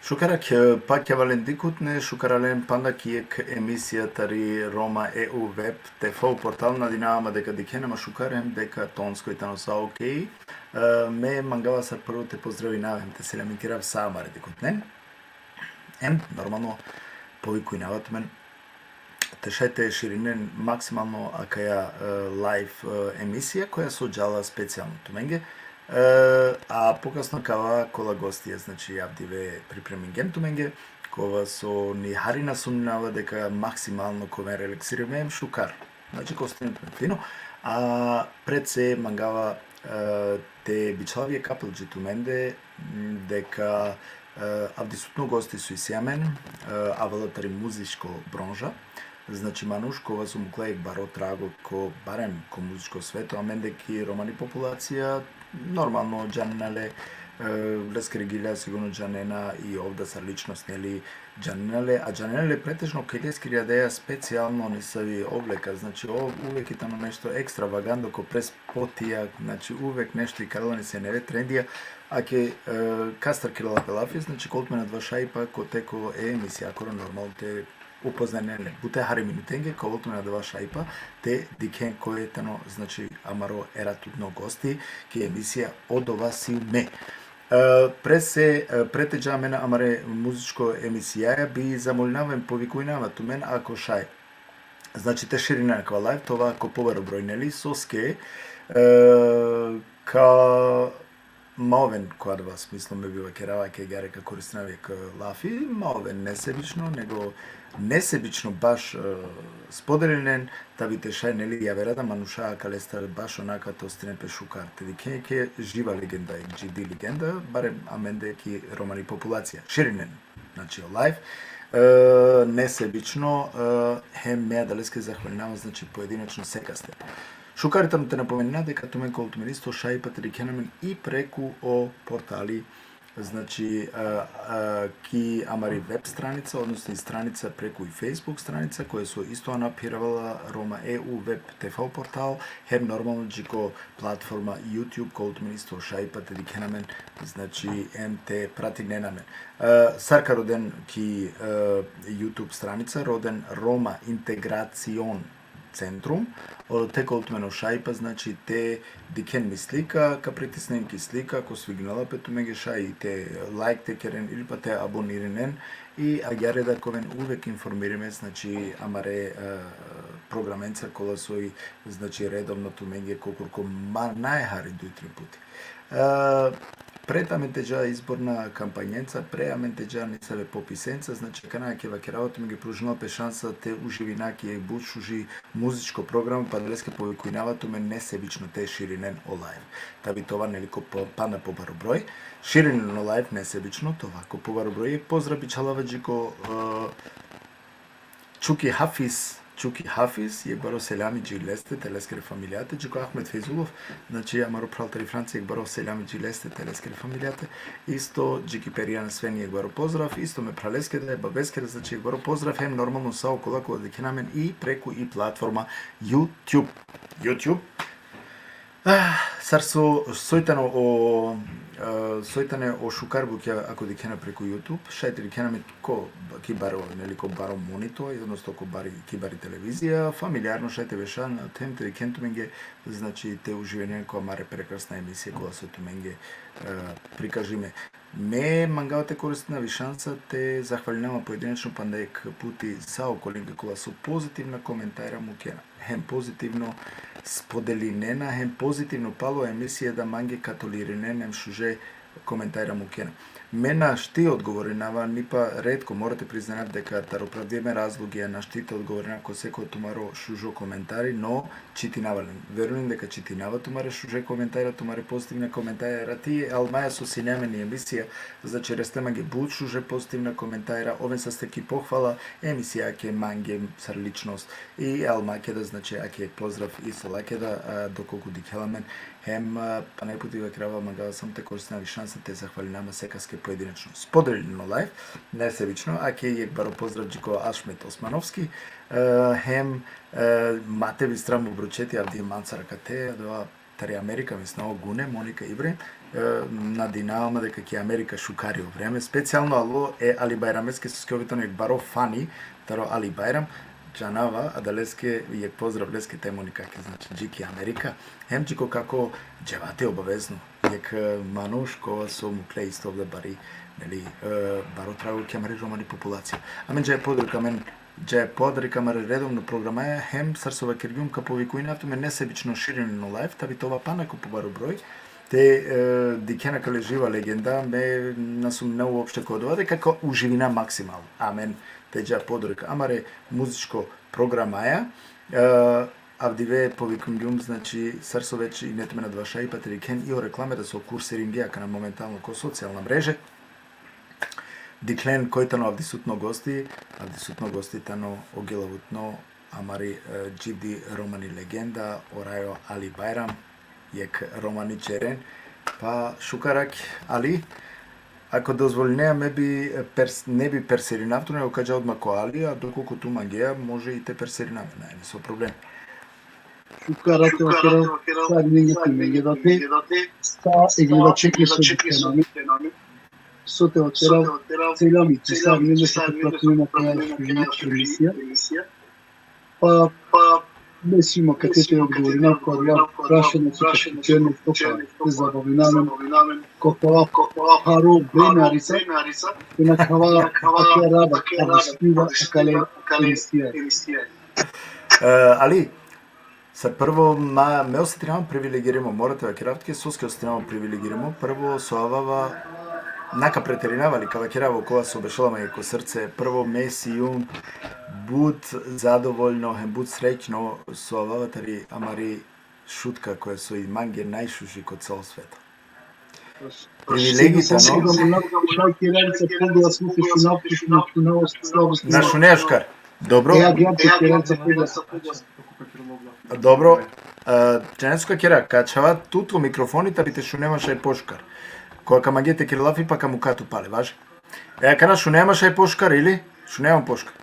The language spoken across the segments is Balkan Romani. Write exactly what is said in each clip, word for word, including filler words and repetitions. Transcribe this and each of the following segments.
Šukar akava, pa kjavalen dikhutne, šukar alen panda ki jekh emisija tari Roma E U web T V portal, nadinava ma deka dikhena ma šukar hem deka tonsko i tano sa okej. E, me mangava sar prvo te pozdravinav hem te selamitirav sa amare dikhutnen. Em, normalno, povikujnava tumen te šaj te širinen maksimalno akaja, e, live, e, emisija koja so džala specijalno tumenge. E, a pokasno kava kola gostija, znači, avdive pripremingjem tumenge, kova so ni hari na sumnjava deka maksimalno ka oven relaksirime em šukar. Znači, ka ostane tumen fino. A pred se mangava, e, te bičhalav jekh apel dži tumende, m, deka, e, avdisutno gosti so isi amen, e, avela tari muzičko bronža, znači manuš kova so mukla jekh baro trago ko, barem ko muzičko sveto, amende ki romani populacija, normalno džanena le, e, leskere gilja sigurno džanena i ov da sar ličnost, neli, džanena le, a džanena le pretežno kaj leskiri adaja specijalno nesavi obleka, znači ov uvek i tano nešto ekstravagando ko pres potija, znači uvek nešto ikarela nesave neve trendija, ake, e, kastar kerela pe lafi, znači ka ol tumen adava šajipa ko teko e emisijakoro normalno te upoznajnen le. Bute hari minutenge ka ol tumen adava šajipa te dikhen koj tano, znači, amaro eratutno gosti ki emisija Odova sium me. E, pred se, e, pred te dža amen amare muzičko emisijaja, bi zamolinava em povikujnava tumen ako šaj. Znači, te širinen akava live, te ova ko pobaro broj, neli, soske, e, ka ma oven ko adava smislo, me bi vakerava, ke agjaar ka koristinav jekh lafi, ma oven nesebično, nego nesebično baš, e, spodelinen, ta bi te šaj, neli, javera da manuša akalestar baš onaka te ostinen pe šukar. Te dikhen jekh živa legenda, jekh dživdi legenda, barem amende ki romani populacija. Širinen, znači, o live, e, nesebično, e, hem me adaleske zahvalinava, znači, pojedinačno sekaste. Šukar i tano te napomenina deka tumen ka ol tumen isto šajipa te dikhen amen i preku o portali, znači, e, e, ki amari web stranica, odnosno i stranica preku i Facebook stranica, koja so isto ana phiravela Roma E U web T V portal, hem normalno dži ko platforma YouTube, ka ol tumen isto šajipa te dikhen amen, znači, em te pratinen amen. E, sar ka roden ki, e, YouTube stranica, roden Roma Integracion Centrum, o, te ka ol tumen o šajipa, znači, te dikhen mi slika, ka pritisnen ki slika, ako svignela pe tumenge, šaj te like te keren ili pa te abonirinen, i agjaar da ka oven uvek informirime, znači, amare, e, programenca kola soj, znači, redovno tumenge ka kurko ma najhari duj trin puti. E, pred amen te dža izborna kampanjenca, pred amen te dža nesave popisenca, znači, akana ke vakerava tumenge, pružinela pe šansa te uživina ki jekh but šuži muzičko programa, pa adaleske povikujnava tumen nesebično te širinen o live. Ta bi te ova, neli, ko po-, panda pobaro broj. Širinen o live nesebično, te ova ko pobaro broj. Jekh pozdrav bičhalava dži ko, e, Čuki Hafiz, Čuki Hafiz, jekh baro selami dži leste, te leskere familijate, dži ko Ahmed Fejzulov, znači, amaro phral tari Francija, jekh baro selami dži leste, te leskere familijate, isto dži ki Perijana Sveni, jekh baro pozdrav, isto me phraleske da, e babeskere, znači, jekh baro pozdrav, hem normalno sa okola kola dikhena amen i preku i platforma YouTube. YouTube. Ah, sar so, soj tano o, e, soj tane o šukar bukja ako dikhena preku YouTube, šaj te dikhena amen ko, ki baro, neli, ko baro monitor, odnosno ko bari, ki bari televizija, familijarno šaj te beša, na tem te dikhen tumenge, znači, te uživinen ko amare prekrasna emisija kola so tumenge, e, prikažime. Me mangava te koristinav i šansa te zahvalinava pojedinačno panda jekh puti sa okolenge kola so pozitivna komentara mukena. Hem pozitivno spodelinena, hem pozitivno palo emisija da mange ka tolerinen, hem šuže komentara mukena. Me našti odgovorinava, ni pa retko, mora te priznanav deka taro opravdime razlogija našti te odgovorinav ko seko tumaro šužo komentari, no čitinava len. Verujnen deka čitinava tumare šuže komentara, tumare pozitivna komentara, ti almaja so sine amen i emisija, znači, reste mange but šuže pozitivna komentara, oven saste ki pohvala, emisija ake mange sar ličnost. I alma ke da, znači, ake pozdrav isto lake da, a, dokolku dikhela amen, hem, a, pana jekh puti vakerava, mangava samo te koristinav i šansa te zahvalinava sekaske pojedinačno. Spodelinen o live, nesebično, ake jekh baro pozdrav dži ko Ašmet Osmanovski, e, hem, e, ma te bistram obručeti, avdive mancar akate, adava tari Amerika, mislinava, o Gune, Monika Ibrahim, e, nadinava ma deka ki Amerika šukari o vreme, specijalno alo e Ali Bajrameske, soske ov tano jekh baro fani taro Ali Bajram, džanava, adaleske jekh pozdrav leske, te mo nikake, znači, dži ki Amerika, hem dži ko kako dževati obavezno, jekh, e, manuš kova so mukle isto ovde bari, neli, e, baro trago ki amari romani populacija. Amen dža e podruk, amen dža e podruk amare redovno programaja, hem sar so vakergjum ka povikujnav tumen nesebično širineno live, ta bi te ova pana ko pobaro broj, te, e, dikhena kale živa legenda, me na sumnjinav uopšte ko odova, deka ka uživina maksimalno. Amen te dža podruk amare muzičko programaja, e, avdive povikungjum, znači, sar so već ine tumen adava šajipa te dikhen i o reklame da so kursiringje akana momentalno ko socijalna mreže. Dikhlen koj tano avdisutno gosti, avdisutno gosti tano o gelavutno amari, e, dživdi romani legenda, o Rajo Ali Bajram, jekh romani ćeren. Pa šukar akhi, Ali, ako dozvolinea, me bi, e, pers-, ne bi perserinav tut, nego ka dža odma ko Ali, a dokolku tu mangea, može i te perserinav, nane niso problem. Šukar te vakerav sarinenge tumenge date, sa e gledačenge so dikhena amen. So te vakerav, selami tu sarinenge so te pratinena akaja emisija. Pa me sijum akate te odgovorinav ko adala prašanja so ka pučen, so ka te zabavina amen ko akava pharo vreme, Arica, te nakhava akava rada, a uspina akale emisija. E, Ali, sar prvo, ma, me osetinava privilegirimo, mora te vakerav tuke soske osetinava privilegirimo. Prvo, so avava, na ka preterinava, ali ka vakerav okola so bešela mange ko srce. Prvo, me sijum but zadovoljno hem but srećno so avava tari amari Šutka, koja so i mange najšuži ko celo sveto. Privilegija tano. Šaj ćeralica poglasno, te šunav, te šunav, te šunav slabo. Na šunea šukar. Dobro. E, agjaar ćeralica poglasno. Dobro. E, džane so ka kera, ka ačhava tut o mikrofoni, ta bi te šunea ma šaj pošukar. Koga ka mange te kere lafi, pa ka muka tut pale, važi? E, akana šunea ma šaj pošukar, ili? Šunea ma pošukar.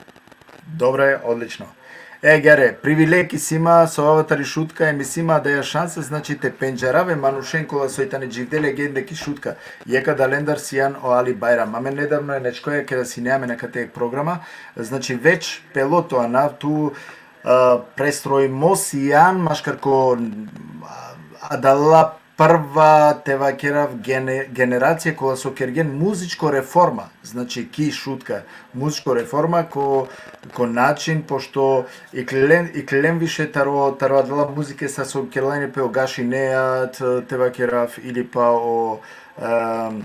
Dobro e, odlično. E, agjaar, privilegija isi ma so avava tari Šutka, em isi ma adaja šansa, znači, te pendžarav e manušen kola soj tane dživde legende ki Šutka. Jekh adalendar sian o Ali Bajram. Amen nedavno e nečkoja keda sine amen akate programa, znači, već pelo te anav tu, a, prestrojimo sian, maškar ko, a, adala prva, te vakerav, gene-, generacija kola so kergjen muzičko reforma, znači, ki Šutka, muzičko reforma ko, ko način, pošto iklilen, iklilen više taro, taro adala muzike sa so kerela ine pe o Gaši Neat, te vakerav, ili pa o, em,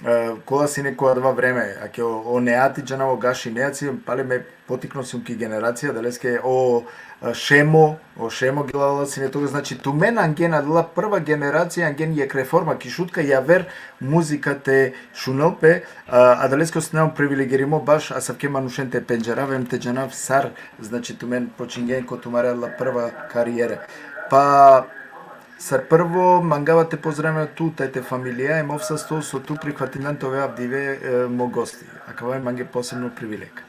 e, kola sine ko adava vreme, ake o, o Neati džanav, o Gaši Neat si, pale me potikno sijum ki generacija, adaleske o, e, Šemo, o Šemo gela adala sine toga, znači, tumen angen adala prva generacija, angen jekh reforma ki Šutka, javer muzika te šunel pe, a, adaleske osetinava privilegirimo baš asavke manušen te pendžarav em te džanav sar, znači, tumen počingjen ko tumare adala prva karijere. Pa, sar prvo, mangava te pozdravinav tut, e, te familija, em ov sasto so tu prihvatindan te ove avdive, e, mo gosti. Akava mange posebno privilegija.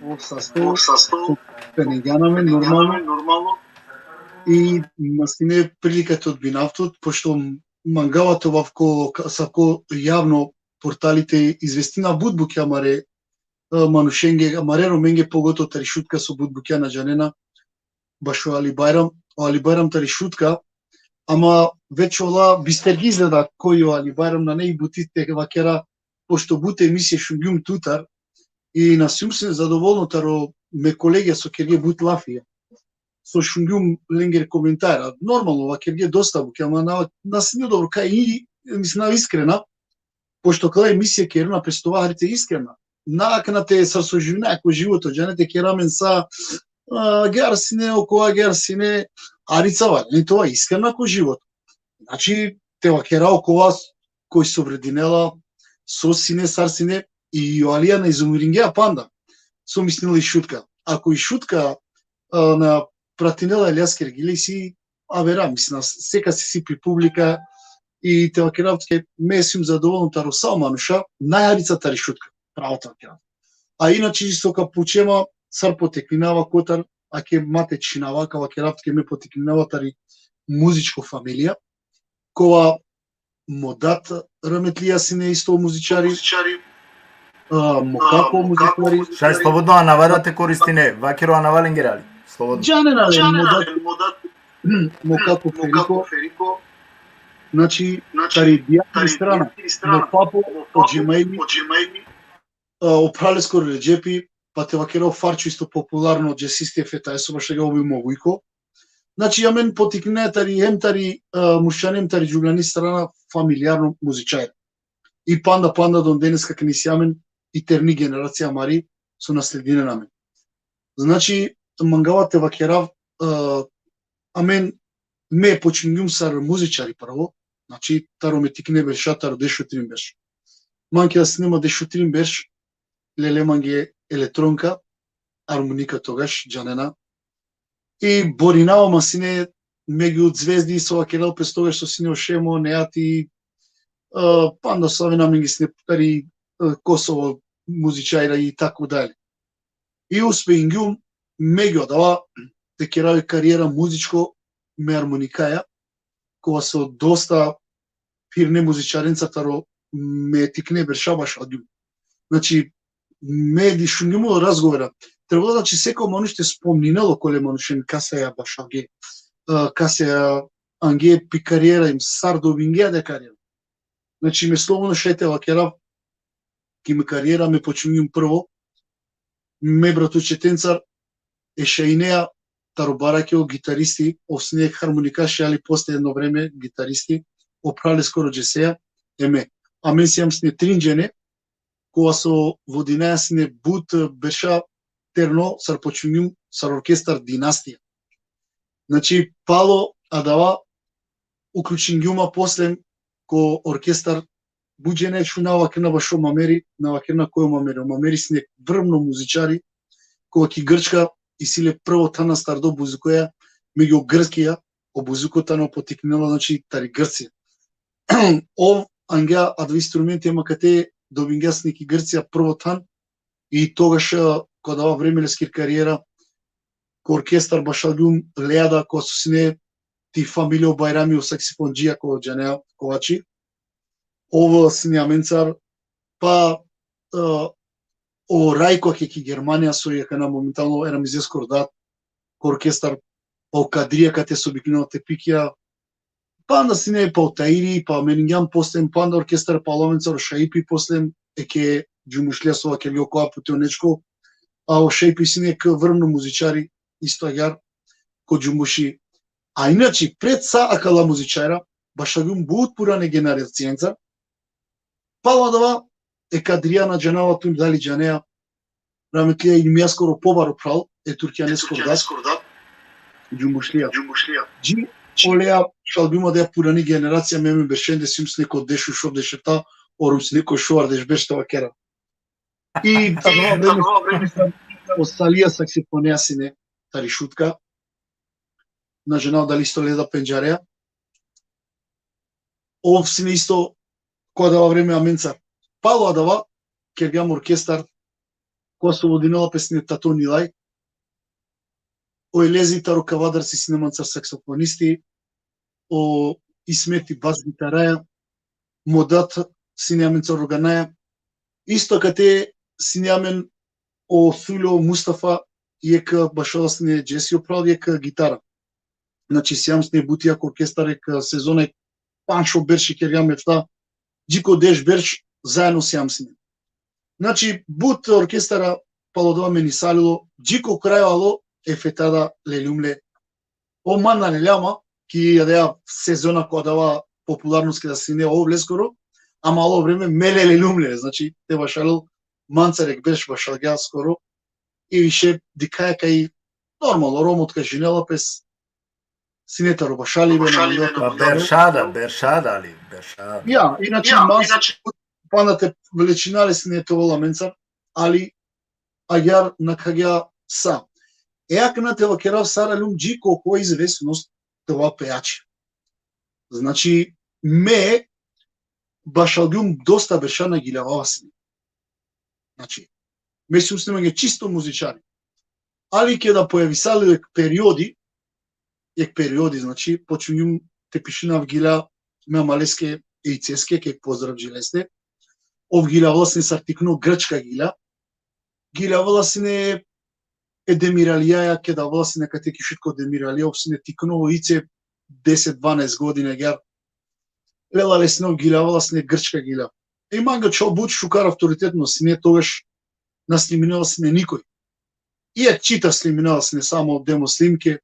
Ov sasto, so pheningjan amen, normalno. I ma sine prilika te odbinav tut, pošto mangava te ovav ko, asavko javno portali te izvestinav but bukja amare, e, manušenge, amare Romenge, pogotovo tari Šutka, so but bukja na džanena bašo Ali Bajram, o Ali Bajram tari Šutka, ama već ola bistergi izgleda koj o Ali Bajram, nane i buti te vakera, pošto but emisije šungjum tutar, i na sijum sine zadovoljno taro me kolegija so kerge but lafija. So šungjum lengere komentara. Normalno, vakerge dosta bukja, ama na, na sine dobro kaj i, mislim, na iskrena, pošto kala emisija kerena pe so te ova harice iskrena. Na akana te sar so živina ko životo, džane, te kera amen sa, a, agjaar sine, okova agjaar sine, harica valjani te ova iskrena ko životo. Znači, te vakera okova koj so vredinela, so sine, sar sine, i o Alija na izumiringja panda so mislinela i Šutka. Ako i Šutka, a, na pratinela e Alijaskere gile, isi avera, mislim, seka si, si pi publika, i te vakerav tuke, me sijum zadovoljno taro sa o manuša, najharica tari Šutka, pravo te vakerav. A inače, so ka pučea ma, sar poteklinava, kotar, ake ma te čhinava, ka vakerav tuke, me poteklinava tari muzičko familija, kova Modat rahmetlija sine isto muzičari, a, Mokako muzičari. Šaj slobodno anava da te koristine, vakero anava lengere ali. Slobodno. Džanena le, Modat, Mokako Feriko. Znači, tari dijatri strana, mo papo, o Džemajli, a, o phraleskoro Redžepi, pa te vakera o Farčo isto popularno, džesisti e fetaja so bašalgja, ov i mo vujko. Znači, amen potiknea tari, hem tari, a, Muršani, hem tari džuvljani strana familijarno muzičari. I panda, panda, don deneska kana isi amen i terni generacija amari so nasledinena amen. Znači, mangava te vakerav, a, amen, me počmingjum sar muzičari prvo, znači, taro me tikne berša, taro dešutrin berš. Man keda sine ma dešutrin berš, lele mange elektronka, armonika togaš, džanena. I borinava ma sine, megju zvezdi so vakerel pes togaš so sine o Šemo, Neati, e, panda so avena amenge sine tari, e, Kosovo muzičarja i tako dalje. I uspehingjum megju adava te kerav karijera muzičko me armonikaja, kova so dosta phirne muzičarenca taro me tikne berša bašalgjum. Znači, me dišungjum o razgovora. Trebalo, znači, seko manuš te spomninel okole manušen kasaja bašalge, e, kasaja ange pi karijera im, sar dobinge adaja karijera. Znači, me slobodno šaj te vakerav, ki me karijera me počmingjum prvo, me bratučetencar, e Šajinea, taro Barake, o gitaristi, ov sine harmonikaši, ali posle jedno vreme gitaristi, o phraleskoro Džeseja, e me. Amen sijam sine trin džene, kova so vodinaja sine but berša terno, sar počmingjum sar orkestar Dinastija. Znači, palo adava, uključingjum ma posle ko orkestar, but džene šuna vakerna bašo Mameri, na vakerna koj o Mameri. O Mameri sine vrvno muzičari, kova ki Grčka isi le prvo than nastardo buzikoja, megju Grkija, o buziko tano potiknela, znači, tari Grcija. Ov angja adava instrumenti, ama kate dobingja sine ki Grcija prvo than, i togaš, e, ko adava vreme leskiri karijera, ko orkestar bašalgjum Leada, kova so sine ti familija o Bajrami, o saksifondžija, kova džanea Kovači. Ov sine amencar, pa, e, o Rajko ki, ki Germanija, so i akana momentalno e Ramizeskoro dat, ko orkestar, o Kadrija kate so biknela te pikja, panda sine pa o Tairi, pa meningjam posle, panda orkestar, palo amencar o Šaipi posle, e ke Džumušlija so vakergja o koja puti o Nečko, a o Šaipi sine jekh vrvno muzičari, isto agjar, ko Džumuši. A inače, pred sa akala muzičarja, bašalgjum but purane generacijenca, palo adava, e Kadrija, na džanava tut dali džanea, rahmetlija Ilmijaskoro pobaro phral, e Turkjaneskoro dat, Džumušlija. Dži oleja šalgjum adaja purani generacija, me, me beršende sijum sine ko dešušov, dešefta, orom sine ko šovardeš berš te vakera. I adava vreme o Salija saksofonea sine tari Šutka. Na džanav dali isto le da pendžarea. Ov sine isto ko adava vreme amencar. Palo adava, kergjam orkestar, kova so vodinela pe sine tato Nilaj. O Elezi taro Kavadar si sine mancar saksofonisti, o Ismeti bas gitaraja, Modat sine amencar organaja. Isto kate sine amen o Suljo Mustafa, jekh bašala sine džesi, o phral, jekh gitara. Znači, sijam sine but jak orkestar, jekh sezona, jekh panšo berši kergjam, efta, dži ko deš berš zaedno sijam sine. Znači, but orkestara palo adava menisalilo, dži ko krajo alo, e feta da leljum le. O man na lelja ma, ki adaja sezona ko adava popularnost keda sine ov leskoro, ama alo vreme me le leljum le, znači, te bašalel mancar jekh berš bašalgja skoro, i više dikhaja kaj normalno, Romo ka žinela pes, sine taro bašalibe, na, na, na, Pa berša da, berša da, ali, berša da. Ja, inače, ja, mas, inače, panda te vlečina le sine te ovel amencar, ali agjar nakhagja sa. E akana te vakerav sar aljum dži ko kova izvesnost te ova pejači. Znači, me bašalgjum dosta berša na giljavava sine. Znači, me sijum sine mange čisto muzičari. Ali keda pojavisalo jekh periodi, jekh periodi, znači, počmingjum te pišinav gilja, me amaleske e iceske, ked pozdrav dži leste. Ov giljavela sine sar tikno grčka gilja. Giljavela sine e Demiralijaja, keda avela sine kate ki Šutka o Demiralija, ov sine tikno ice, deset, dvanaest godina agjaar. Lela le sine, ov giljavela sine grčka gilja. E mange čhavo but šukar avtoritetno sine, togaš na sniminela sine nikoj. I e čhita sniminela sine samo demo snimke,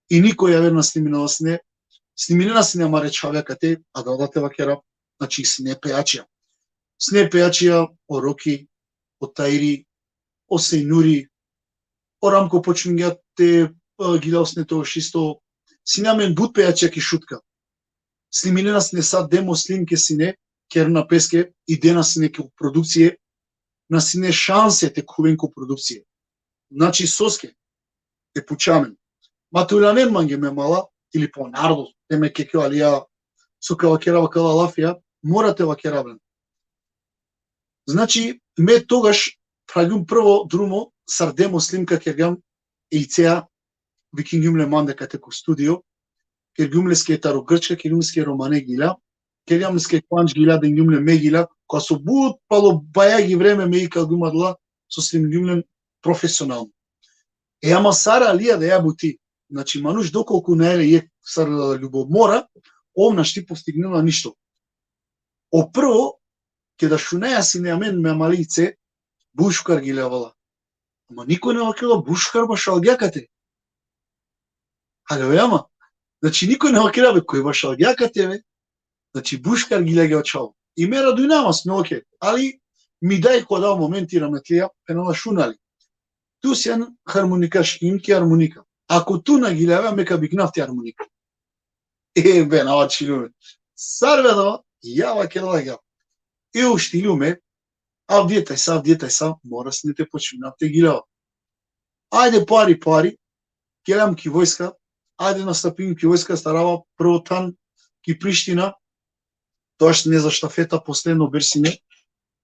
i nikoj javer na sniminela sine. Sniminena sine amare čhave kate, adava te vakera, znači sine pejačija. Sine pejačija, o Roki, o Tajri, o Sejnuri, o Ramko počmingja te, e, giljal sine togaš isto. Sine amen but pejačija ki Šutka. Sniminena sine sa demo snimke sine, kerena peske, i dena sine ki produkcije, na sine šanse te khuven ko produkcije. Znači, soske, te puča amen. Ma te uljanen mange me mala, ili po narodo, te me kekjo alija, so ka vakerava kala lafija, mora te vakerav len. Znači, me togaš phragjum prvo drumo, sar demo snimka kergjam e icea, vikingjum le mande kate ko studio, kergjum leske taro grčka, kergjum leske romane gilja, kergjam leske pandž gilja, dengjum le me gilja, kola so but palo bajagi vreme me ikalgjum adala, so snimgjum len profesionalno. E, ama sar alija da ja buti, znači, manuš dokolku nae le jekh sar, e, ljubomora, ov našti postignela ništo. O prvo, keda šunaja sine amen me amale ice, but šukar giljavela. Ama nikoj na vakerela but šukar bašalgja kate. Alo, ama. Znači, nikoj na vakerela be, koj bašalgja kate be. Znači, but šukar giljagja o čhavo. I me radujnava sine, okej. Ali mi daj ko adava momenti rahmetlija, phenela: Šun, Ali, tu sian harmonikaš, in ki harmonika. Ako tu na giljavea, me ka biknav ti harmonika. E, be, na vačilum. Sar be adava, ja vakerela, ja. E, uštilum me, avdive tajsa, avdive tajsa, mora sine te počminav te giljava. Ajde, pari, pari, gelam ki vojska, ajde nastapingjum ki vojska, astarava prvo than ki Priština, togaš sine za štafeta, posledno berš sine,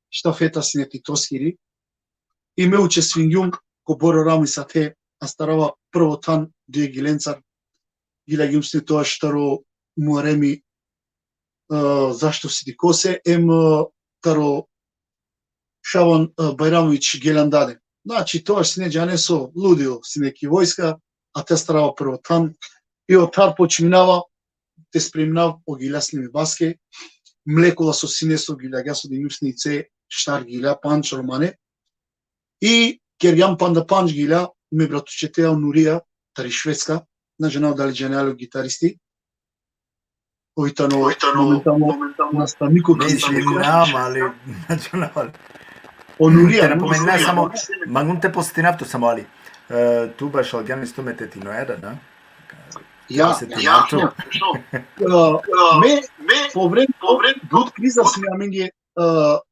štafeta sine Titoskiri, i me učestvingjum ko Boro Rami sathe, astarava prvo than duje gilencar, giljagjum sine togaš taro Muharemi, e, Zašto si dikose, em, e, taro Šaban, e, Bajramović Geljandade. Znači, togaš sine, džane so, ludilo sine ki vojska, a te astarava prvo than, i otar počminava te spremnav o gilja sine mi baske, mle kola so sine, so giljagja, so dingjum sine ice štar gilja, pandž romane, i kergjam panda pandž gilja me bratučetea o Nurija, tari Švedska, na džanav dali džane, ali o gitaristi. Oj tano, oj tano momentalno, momentalno nastavniko. Ne, izvinjavam, ali, znači, ono, ali. O Nurija, te napomenem samo, mangum te podsetinav tut samo, Ali. E, tu bašalgjan isto me tetinoja, da? Ja, ja, točno. E, me, me, po vreme, po vreme, but kriza sine amenge, e,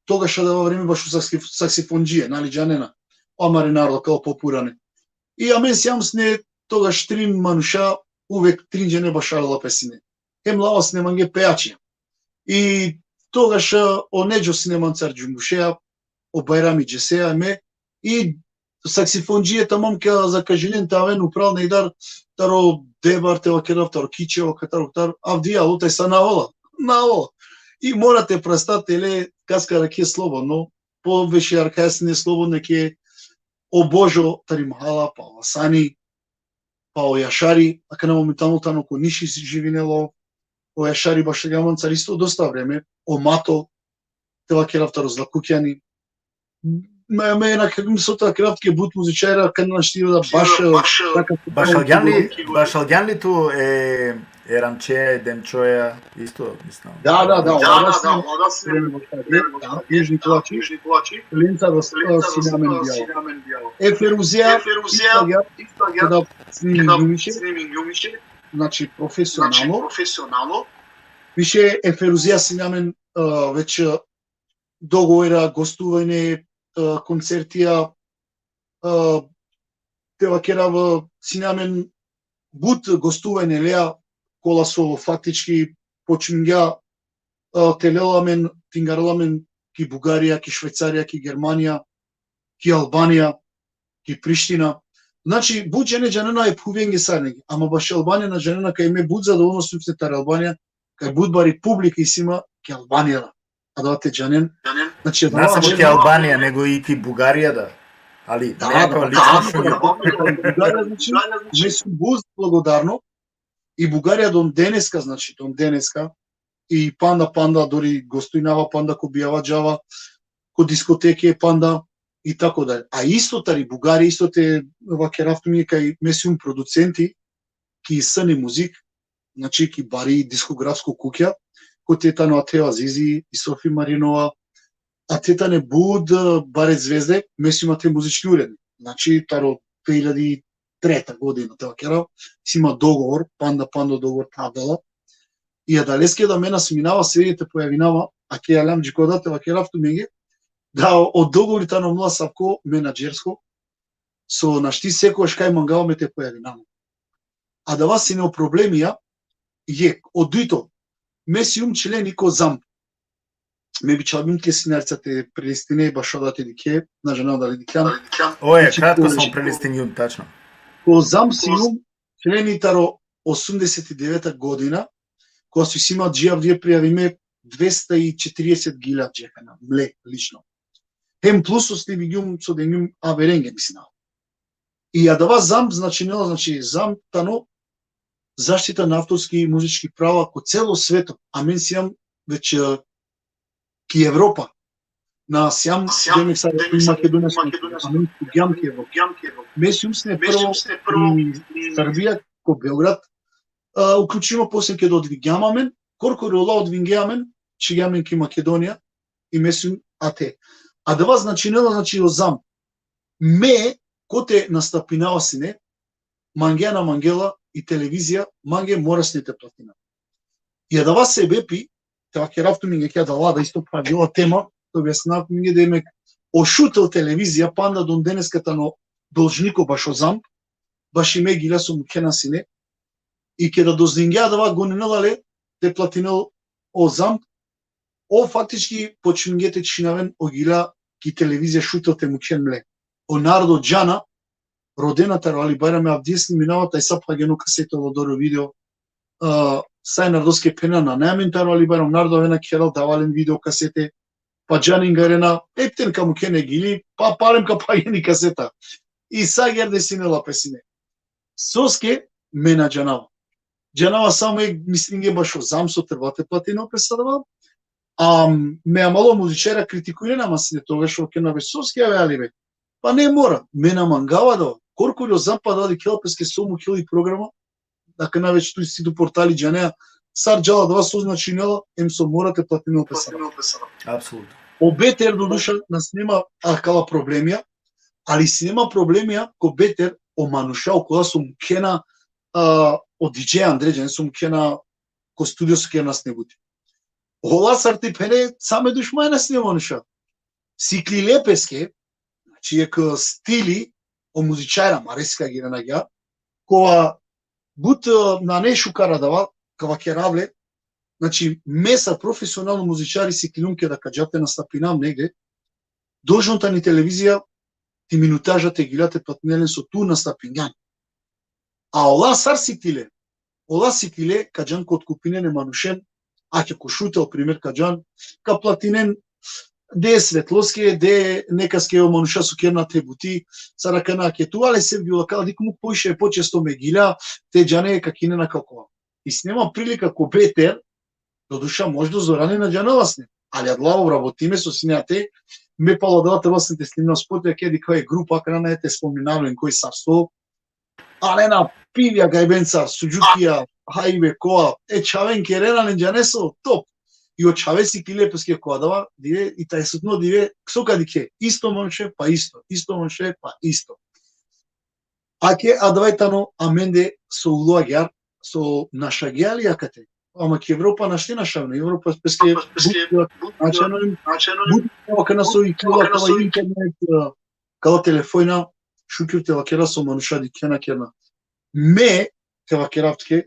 togaš adava vreme bašo saksi-, saksifondžije, nali džanena, amare narodo, kao popurane. I amen sijam sine togaš trin manuša, uvek trin džene bašalala pe sine. Hem lava sine mange pejačija. I togaš, e, o Nedžo sine mancar džumbušea, o Bajrami džesea, me, i saksifondžije tamam ka zakažinen te aven upral nejdar taro Debar, te vakerav, taro Kičevo, katar, katar, avdive, alo, tajsa na ola, na ola. I mora te prasta, te le, kaska rakhe slobodno, poveći arkhaja sine slobodno, ke o Božo tari Mahala, pa o Asani, pa o Jašari, akana momentalno tano ko Niš, živinela o, o Jašari bašalgja mancar isto dosta vreme, o Mato, te vakerav, taro Zlakukjani. Me, me na kagum so te vakerav tuke, but muzičarja, akana našti da baš, baš, e, taka. Bašalgjan li, bašalgjan li tu e, e Ramčeja, e Demčoja, isto, mislim. Da, da, da, da, da, da, da, Južni Kulači. Lencar, e, sine amen bijalo. E Feruzija, isto agjaar, keda snimingjumiše, znači, profesionalno. Više e Feruzija sine amen, e, već, e, dogovora, gostuvanje, e, koncertija, e, te vakerav, sine amen but gostuvanje leja, kola so faktički počmingja, e, te lela amen, te ingarela amen ki Bugarija, ki Švajcarija, ki Germanija, ki Albanija, ki Priština. Znači, but džene džanena e phuvenge sarnenge, ama bašo Albanija na džanena, kaj me but zadovoljno sijum sine tari Albanija, kaj but bari publika isi ma ki Albanija da. Adava te džanen. Znači, Na samo ki Albanija, nego i ki Bugarija da. Ali da, neka da, lično da, šunja. Bugarija, znači, me sum but blagodarno. I Bugarija don deneska, znači, don deneska. I panda, panda, dori gostujnava panda ko bijava džava, ko diskoteke panda, i tako dalje. A isto tari Bugarija, isto te vakerav tumen kaj me sum producenti ki Sani Muzik, znači ki bari diskografsko kukja, kote tano Ateo Azizi i Sofi Marinova, a te tane but, e, bare zvezde, me sum ate muzički urednik. Znači, taro dve hiljadi treta godina, te vakerav, si ma dogovor, panda, panda dogovor tavdala. I adaleske da me na sminava sve te pojavinava, a ke alam džikoda te vakerav tumenge, da o dogovori tano mla Savko menadžersko, so našti sekoš kaj mangava me te pojavinava. Adava sine o problemija, jek, o dujto, me sium členi ko ZAMP. Me bičhalbum ke sinarca te prelistine, bašo da te dikhe, na džanav dali dikhlan. Oje, znači, kratko samo prelistingjum, tačno. Ko ZAMP sium členi taro osumdeset i deveta godina, ko so si ma dži avdive prijavime dvesta i četirieset gilja džekana, mle, lično. Hem plus so slibigjum, so dengjum averenge, mislim. I adava ZAMP značinela, znači, ZAMP tano zaštita na avtorski i muzički prava ko celo sveto. Amen sijam već, e, ki Evropa. Na sijam, sijam, demek sa, demek sa Makedonija, Makedonija, amen sijam ki Evropa. Me sijum sine prvo i Srbija, ko Beograd, a, uključimo, posle keda odvingjam amen, korkori ola odvingje amen, čhigjam amen ki Makedonija, i me sijum ate. Adava značinela, znači, o ZAMP. Me, kote nastapinava sine, mangea na mangela i televizija, mange mora sine te platina. I adava sebepi, te vakerav tumenge ki adala, da isto phravgjum tema, te objasninav tumenge, demek, o Šutel televizija panda don deneska tano dolžniko bašo ZAMP, baši me gilja so mukhena sine, i keda dozningja adava, goninela le te platinel o ZAMP, o faktički počmingje te čhinaven o gilja ki televizija Šutel te mukhen mle. O narodo džana, rodena taro Ali Bajram, avdive sniminava, taj sa phageno kaseta, odori video, a, sa e narodoske phenena, nane amen taro Ali Bajram, narodo avena kheral, dava len video kasete, pa džanen, garena, epten ka mukhen e gili, pa palem ka phageni kaseta. I sa gerde sine la pe sine. Soske, me na džanava. Džanava samo e, mislinge bašo ZAMP so treba te platinel pes adava. A me amalo muzičarja kritikujnena ma sine togaš, vakerena be, soske, ave, Ali be. Pa ne mora, me na mangava adava. Korkori o ZAMP adava dikhela, peske so mukhel i programa, akana već tu isi tu portali, džanea, sar džala adava, so značinela, em so mora te platinel pes adava. Apsolutno. O Beter, doduša, na sine ma akala problemija, ali sine ma problemija ko Beter, o manuša okola so mukhena, a, o didžej andre, džane, so mukhena ko studio so kerena sine buti. Ola, sar te phene, same dušmanja sine manuša. Siklile peske, znači, jekh stili o muzičarja, mareska girena gja, kova but, e, nane šukar adava, ka vakerav le, znači, me sar profesionalno muzičari siklilum keda ka dža te nastapinav negde, dolžno tani televizija ti minutaža te gilja te platinel len so tu nastapingjan. A ola sar siklile, ola siklile ka džan ka otkupinen e manušen, ake ko Šutel, primer, ka džan, ka platinen de svetloske, de nekaske o manuša so kerena te buti, sar akana ake tu, ale Sevgjul, akala, dik muk poviše, počesto me gilja, te džane ka kinena, kako. I sine ma prilika ko Beter, doduša, možda zorani na džanela sine, ali adala obrabotime so sine ate, me palo adava te vasne te snimna spot, ake dikha e grupa, akana nane te spomninav len koj sar so, alena pivja, gajbenca, sudžukija, hajbe, kova, e čhaven kerena len, džane so, top. I o čhave siklile peske ko adava dive, i tajsutno dive, so ka dikhe, isto manuše, pa isto, isto manuše, pa isto. Ake adava tano amende so ulo agjar, so našagja li akate. Ama ki Evropa našti našavena, Evropa peske, peske but, but, značajno, but, akana so i kila, akala internet, a, kala telefona, šukir te vakera so manuša dikhena, kerena. Me, te vakerav tuke,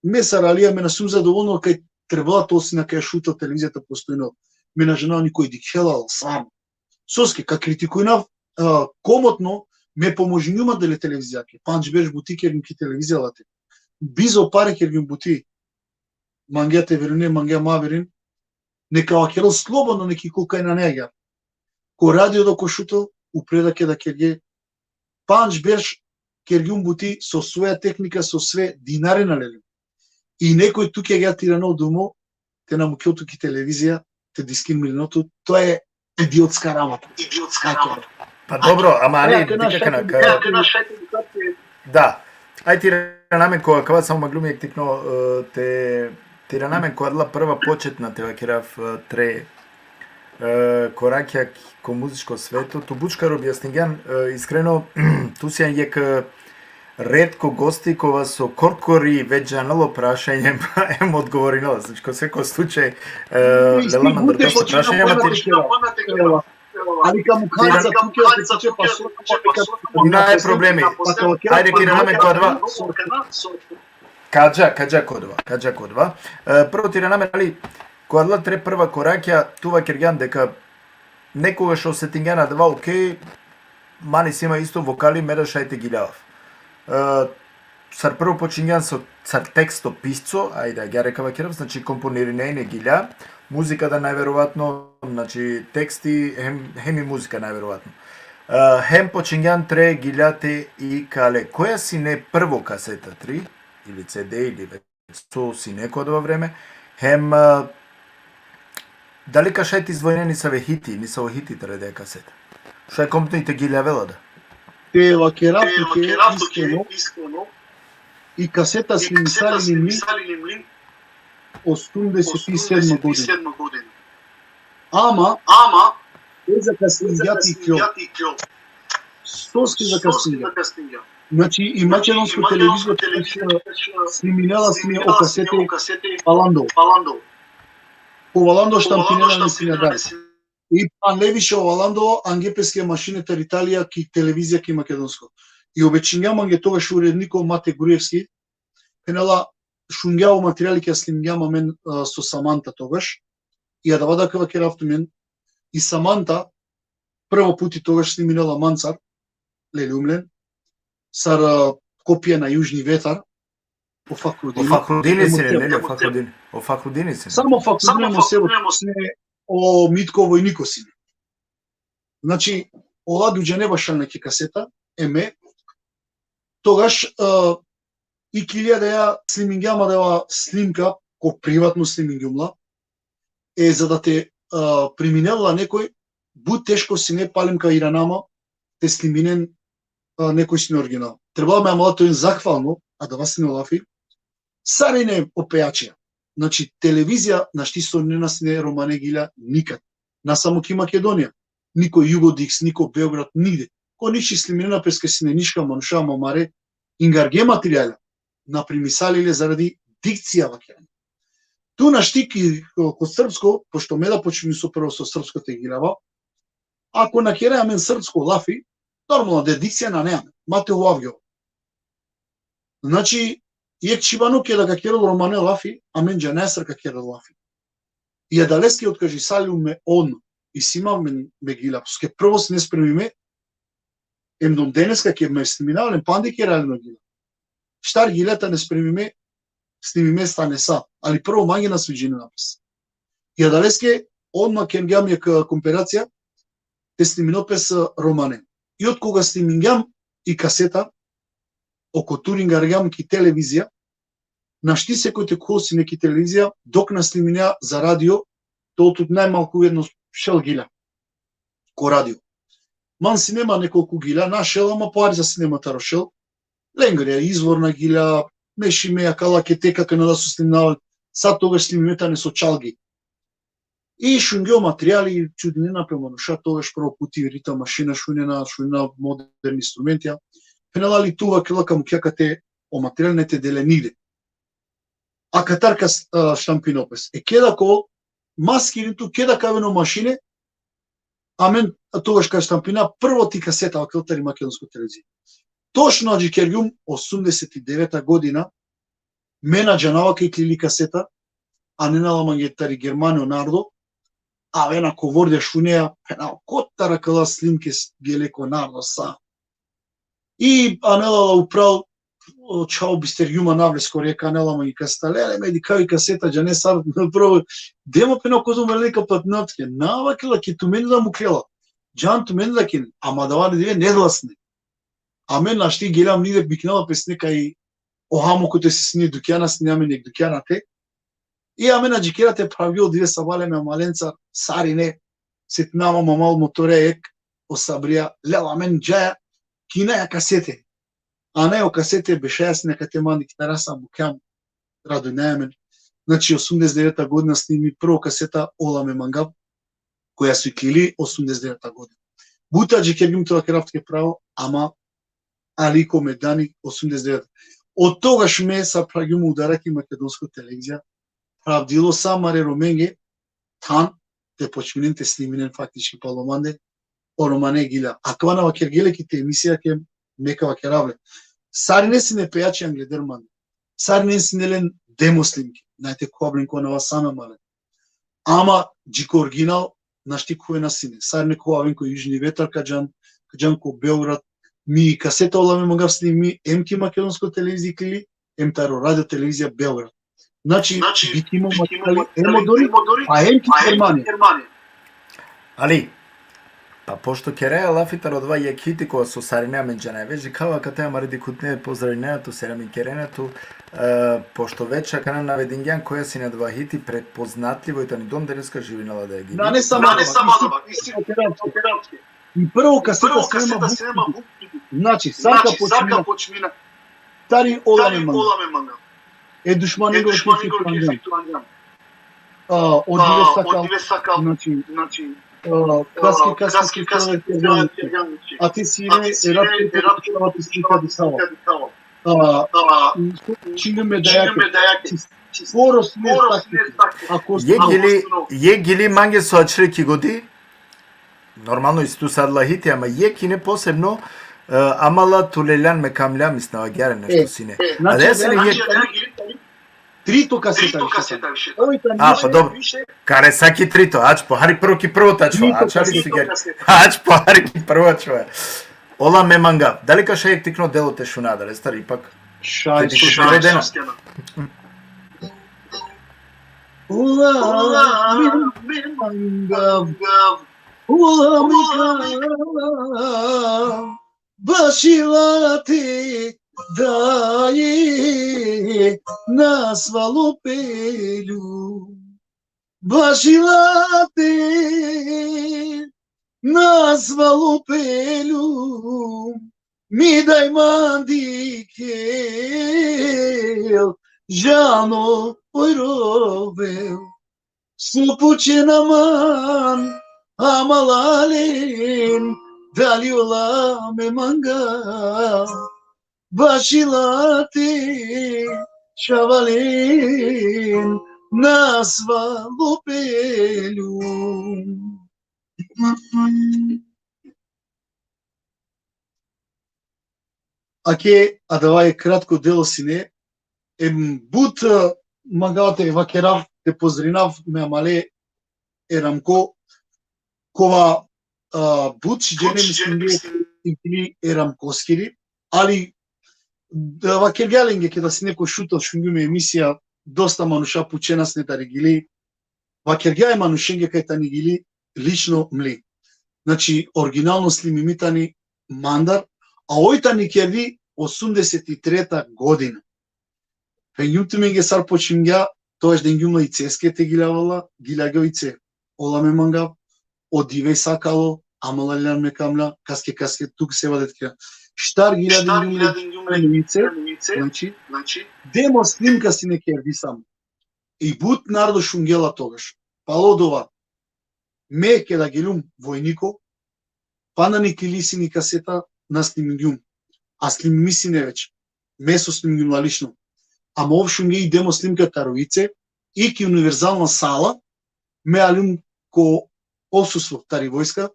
me sar Alija, me na sum zadovoljno kaj trebela to sine kaj Šutel televizija te postojnel. Me na džanav nikoj dikhela la, stvarno. Soske, ka kritikujnav, a, komotno, me pomožingjum adale televizijake. Pandž berš buti kergjum ki televizija late. Bizo pare kergjum buti. mangea te verujne, mangea ma verujne, neka vakerel slobodno neki kul kaj nane agjaar. Ko radio da ko Šuto, upreda ke da kerge, pandž berš kergjum buti, so svoja tehnika, so sve, dinare na lelum. I nekoj tuke agjaar te irano dumo, te na mukhel tu ki televizija, te diskriminirano tu, to e idiotska rabota. Idiotska rabota. Pa dobro, ama ali, Ja, te na dikha kana, šaj-, ka- ja, te na šaj-, Da. Aj te irana amen ko akava, samo manglum jekh tikno, e, te, te irana amen ko adala prva početna, te vakerav, e, tre, e, korakja ko muzičko sveto, tu but šukar objasningjan, e, iskreno, tu sijan jekh, e, retko gosti kova so korkori već džanela o prašanje, em odgovorinela. Znači, ko sekoj slučaj, e, lela mandar dosta prašanja, ama te Ali ka mukha, tuke, tuke, pa so, Naj problemi. Ajde, te irana amen ko adava. Ka dža, ka dža ko adava, ka dža ko adava. E, prvo te irana amen, ali, ko adala tre prva korakja, tu vakergjan deka nekogaš osetingjan adava, okej, man isi ma isto vokali, me da šaj te giljavav. E, sar prvo počingjan so, sar tekstopisco, ajde, agjaar ka vakerav, znači, komponirine ine gilja, muzika da najverovatno, znači, teksti, hem, hem i muzika najverovatno. E, hem počingjan tre gilja te ikale. Koja sine prvo kaseta, tri, ili C D, ili već so sine ko adava vreme, hem, e, dali ka šaj te izdvojine nisave hiti, nisavo hiti tari adaja kaseta? Šaj kompletno i te giljavel la da. Te vakerav tuke iskreno, i kaseta snimisali le mli osumdeset i sedma godina. Ama, ama, e zakasningja te iklol. Soske zakasningja? Znači, i makedonsko televizija sniminela sine o kasete Valando. Po Valando štampinena le sine adari. I angle više o Valando, ange peske mašine tari Italija ki televizija ki makedonsko. I obečingja mange togaš uredniko Mate Gruevski, phenela, šungja o materijali kaj snimingjam amen, e, so Samanta togaš. I adava da ka vakerav tumen, i Samanta prvo puti togaš sniminela mancar, leljum len, sar, e, kopija na Južni vetar, o Fahrudini. O Fahrudini sine, neli, o Fahrudini. O Fahrudini sine. Samo Fahrudini, mo sebo, sine o Mitko vojniko sine. Znači, ola duj džene bašalne ki kaseta, e me, togaš, e, iklilja da ja snimingjam adava snimka, ko privatno snimingjum la, e, za da te, e, priminel la nekoj, but teško sine, palem ka irana ma te sniminen, e, nekoj sine original. Trebela me amala te oven zahvalno, adava sine o lafi, sarine o pejačija. Znači, televizija našti sonjena sine romane gilja nikad. Na samo ki Makedonija. Ni ko Jugodiks, ni ko Beograd, nigde. Ko ništi sniminena peske sine niška manuša, ama amare ingarge materijalja na primisali le zaradi dikcija vakerena. Tu našti ki, ko, ko srpsko, pošto me da počingjum so prvo so srpsko te giljava, ako na kera amen srpsko lafi, normalno da dikcija nane amen, ma te hoavgjol. Znači, jekh čhibano keda ka kerel romane lafi, amen džanaja sar ka kerel lafi. I adaleske otkažisaljum me on, isi ma amen me gilja, soske prvo sine spremime, em do deneska ke me sniminava len, pande kera len o gilja. Štar gilja tane spremime, snimime tane sa, ali prvo mange na sviđinena pes. I adaleske odma kergjam jekh, e, komperacija, te snimino pes, e, romane. I otkoga snimingjam i kaseta, o koturingargjam ki televizija, našti sekoj te khuvel sine ki televizija, dok na sniminea za radio, to tut najmalku jedno šel gilja ko radio. Man sine ma nekolku gilja, na šel, ama po ariza sine ma taro šel, lengre, izvorna gilja, mešime akala ke te ka kana da so sniminava, sa togaš snimime tane so čalgi. I šungja o materijali, čudinena pe manuša, togaš prvo puti ritam mašina šunena, šunena moderni instrumentija. Phenela, ali tu vakerela ka mukhja kate, o materijali ne te dele nigde. Akatar ka s-, a, štampino pes. E keda ko maskirin tu, keda ka aven o mašine, amen togaš ka štampina prvo ti kaseta, vakerela, tari makedonsko televizija. Točno adžikergjum, osumdeset i deveta godina, me na džanava kaj iklili kaseta, anena la mange tari Germani o narodo, avena ko Vordja, šunea, phenava, kotar akala snimke s-, gele ko narodo sa. I anela la upral, o čhavo bistergjum anav le, skorje ka anel la mange kaseta. Lele, me dikhav i kaseta, džane sar, prvo, dema pe na kozom vreli ka platinav tuke. Na, vakerela, ki tumen da muklela. Džan tumen da kin, ama adava dive ne dela sine. Amen našti geljam nigde, biknela pe sine kaj o hamo kote sine dukjana, sine amen jekh dukjana te. I amen adžikera te phravgjol dive sabale me amalencar, sarine, setinava ma mal motore jekh, o Sabrija, lel, amen džaja, kinaja kasete. Anaja o kasete, bešaja sine akate mande, kitara sa, bukjam, radujnaja amen. Znači, osumdeset deveta godina snimi prvo kaseta Ola me mangav, koja so iklili osumdeset deveta godina. But adžikergjum, te vakerav tuke pravo, ama ali ko mejdani osumdeset deveta. Od togaš me sa phravgjum udara ki makedonsko televizija, phravdilo sa amare Romenge than te počminen te sniminen faktički palo mande, o Romane gilja. Akava na vakergje le ki te emisija, ke me ka vakerav le. Sarine sine pejači angleder mande. Sarine sine len demo snimke. Naj te khuvav len ko anava sa me amale. Ama dži ko original našti khuvena sine. Sarine khuvaven ko Južni vetar, ka džan, ka džan ko Beograd. Mi kaseta Ola me mangav snimi em ki makedonsko televizija iklili, em taro radio televizija Beograd. Znači, znači, biti mo materjali em odori, a em ki Germanija. Ali, pa pošto keraja lafi taro adava jekh hiti kova so sarine amen džanaja, već dikhava akate amare dikhutne, pozdravinaja tu, selami kerena tu, e, pošto već akana navedingjan koja sine adava hiti, prepoznatljivo i tani, dom deneska živinela da je gidi. Nane samo, nane samo adava, isi, i prvo kaseta, prvo kaseta snema Vuk. Znači, sar ka počmina. Tari Ola me mangav. E dušmaningoro kerfi tu angjam. A, o dive sakal, znači, a, kaske, kaske, kaske, a te sine, e, rat, e, rat, a, čingjum me dajake. Skoro sine sakal. Ako jekh gili, jekh gili mange so ačhile ki godi, normalno isto sar adala hiti, ama jekh ine posebno, e, amala tu leljan me kamlja, mislinava agjaar nešto sine. Znači, adava sine jekh. Trito kaseta više. A, pa dobro. Kare sa ki trito, ač pohari prvo ki prvo te ačhova, ač ali sigari. Ač pohari ki prvo te ačhova. Ola me mangav. Dali ka šaj jekh tikno delo te šuna, dali star ipak. Šaj, šaj. Ola me mangav. Ola me mangav. Baši la te, daje, nasvalo pelju. Baši la te, nasvalo pelju. Mi daj mandi kel, džano oj rovel. So pučena man, ama lalen, dali ola me mangav. Baši la te, čhavalen, nasvalo pelju. Ake, adava e kratko delo sine, em but, e, mangava te vakerav, te pozdravinav me amale e Ramko, kova, e, but džene mislinge i gili e Ramkoskiri, ali da vakergja lenge, keda sine ko Šuto, šungjum e emisija, dosta manuša pučena sine tari gili, vakergja e manušenge kaj tani gili lično mli. Znači, originalno snimimi tani mandar, a oj tani kerdi osumdeset i treta godina. Phengjum tumenge sar počmingja, togaš dengjum la iceske te giljavela, giljagja o ice, Ola me mangav, o dive sakalo, ama lalen me kamlja, kaske, kaske, tu se vadetkja. Štar gilja dengjum le ice, znači, demo snimka sine kerdi samo. I but narodo šungje la togaš. Palo dova, me keda geljum vojniko, pana niklili sine i kaseta, na snimgjum. A snimimi sine već. Me so snimgjum la lično. Ama ov šungje i demo snimka taro ice, i ki Univerzalna sala, me aljum ko odsustvo tari vojska,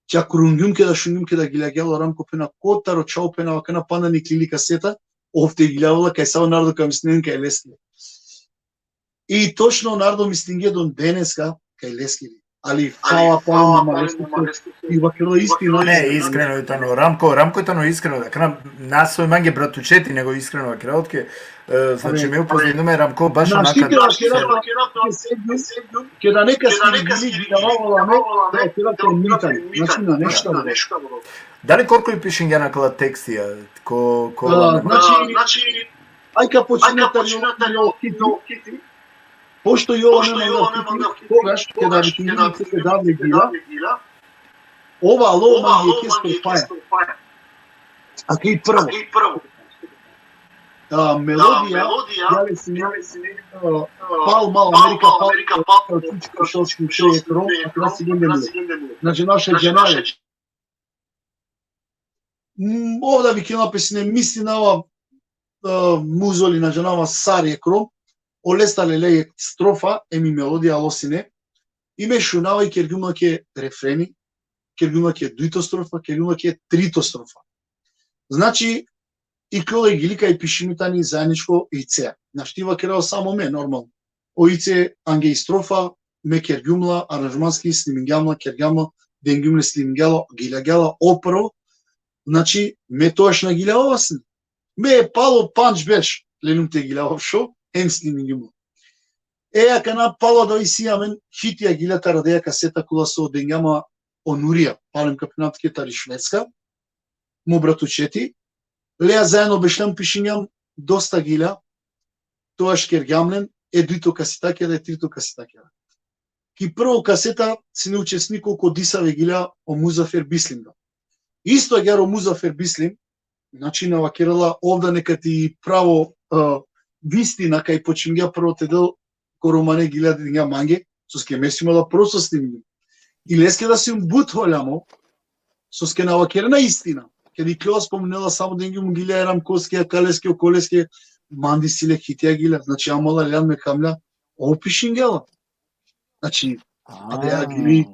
čakurungjum keda šungjum keda giljagja la o Ramko, phena, kotaro čhavo, phena, akana pana niklili kaseta, ov te giljavela, kaj sa o narodo ka mislinen kaj leskiri. I točno narodo mislingje do deneska kaj leskiri. Ali fala, fala, ma, i vakerela istina. Ne, iskreno je tano. Ramko, Ramko je tano iskreno. Akana na soj mange bratučeti, nego iskreno vakerela tuke. E, znači, me upoznajnum e Ramko baš onaka. Keda neka si gili, gilava, me, da, keda ko mitan. Znači, na nešto. Dali korkori pišingjan akala tekstija, ko, ko... Znači, aj ka počina tari o Kiti. Pošto i ova nema da Kiti, kogaš, keda bi ti gili, keda bi gila, ova alo ma jekhe strofaja. A ki prvo. A, melodija, ja le sine, a, pal mal, Amerika pal, Čučka Šoški, še je kro, a krasi gende mu. Znači, naše džanaje. Mm, ov da vikinela pe sine, mislinava, e, muzoli, na džanava sar jekh rom, olestar lele jekh strofa, em i melodija alo sine, i me šunava i kergjum lake refreni, kergjum lake dujto strofa, kergjum lake trito strofa. Znači, ikljola i gili kaj pišimi tani zajedničko icea. Našti vakerava samo me, normalno. O ice ange i strofa, me kergjum la, aranžmanski snimingjan la, kergjam la, dengjum le, snimingja la, gilja, gilja la, ov prvo, znači, me togaš na giljavav sine. Me palo pandž berš lelum te giljav šov, hem snimingjum la. E, akana palo da isi amen hitija gilja taro adaja kaseta kola so dengja ma o Nurija, palem ka phinav tuke, tari Švedska, mo bratučeti, lea zajedno bešljam, pišingjam dosta gilja, togaš kergjam len e dujto kasetakera, e trito kasetakera. Ki prvo kaseta sine učesniko ko disave gilja o Muzafer Bislim da. Isto agjaar o Muzafer Bislim, znači, na vakerela ov da neka ti pravo, e, vistina kaj počmingja prvo te del ko romane gilja, dingja mange, soske me sijum la prosto snimim. I leske da sijum but holjamo, soske na vakerena istina. Keda ikljola, spomenela samo dengjum gilja e Ramkoske, akaleske, okoleske, mande isi le hitija gilja. Znači, amala ljan me kamlja, ov pišingja la. Znači, adaja gili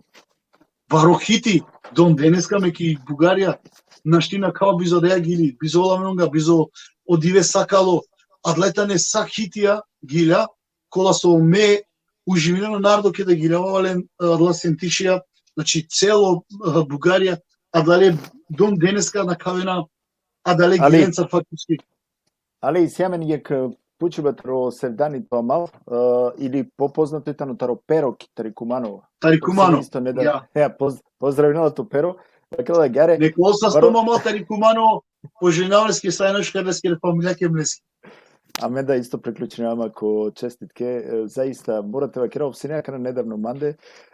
baro hiti, don deneska me ki Bugarija, našti na kava bizo adaja gili, bizo ola mnonga, bizo o Dive sakalo, adala tane sa hitija gilja, kola so me uživinava narodo keda giljavava len, adala sentišija, znači, celo, e, Bugarija, adale don deneska na kavena, adale gilenca faktički. Ali isi amen jekh, e, pučiba taro Sevdani, to amal, e, ili popoznato i tano taro Pero, ki tari Kumanovo. Tari Kumanovo, isto ne da. Ja, poz-, pozdravinela tu, Pero. Dakle, agjaar. Neko sa sto amal tari Kumanovo, poželinava leske sa eno šukar leske familija kem leske. A me da isto priključinava ma ko čestitke, e, zaista, mora te vakerav, ov sine akana nedavno mande,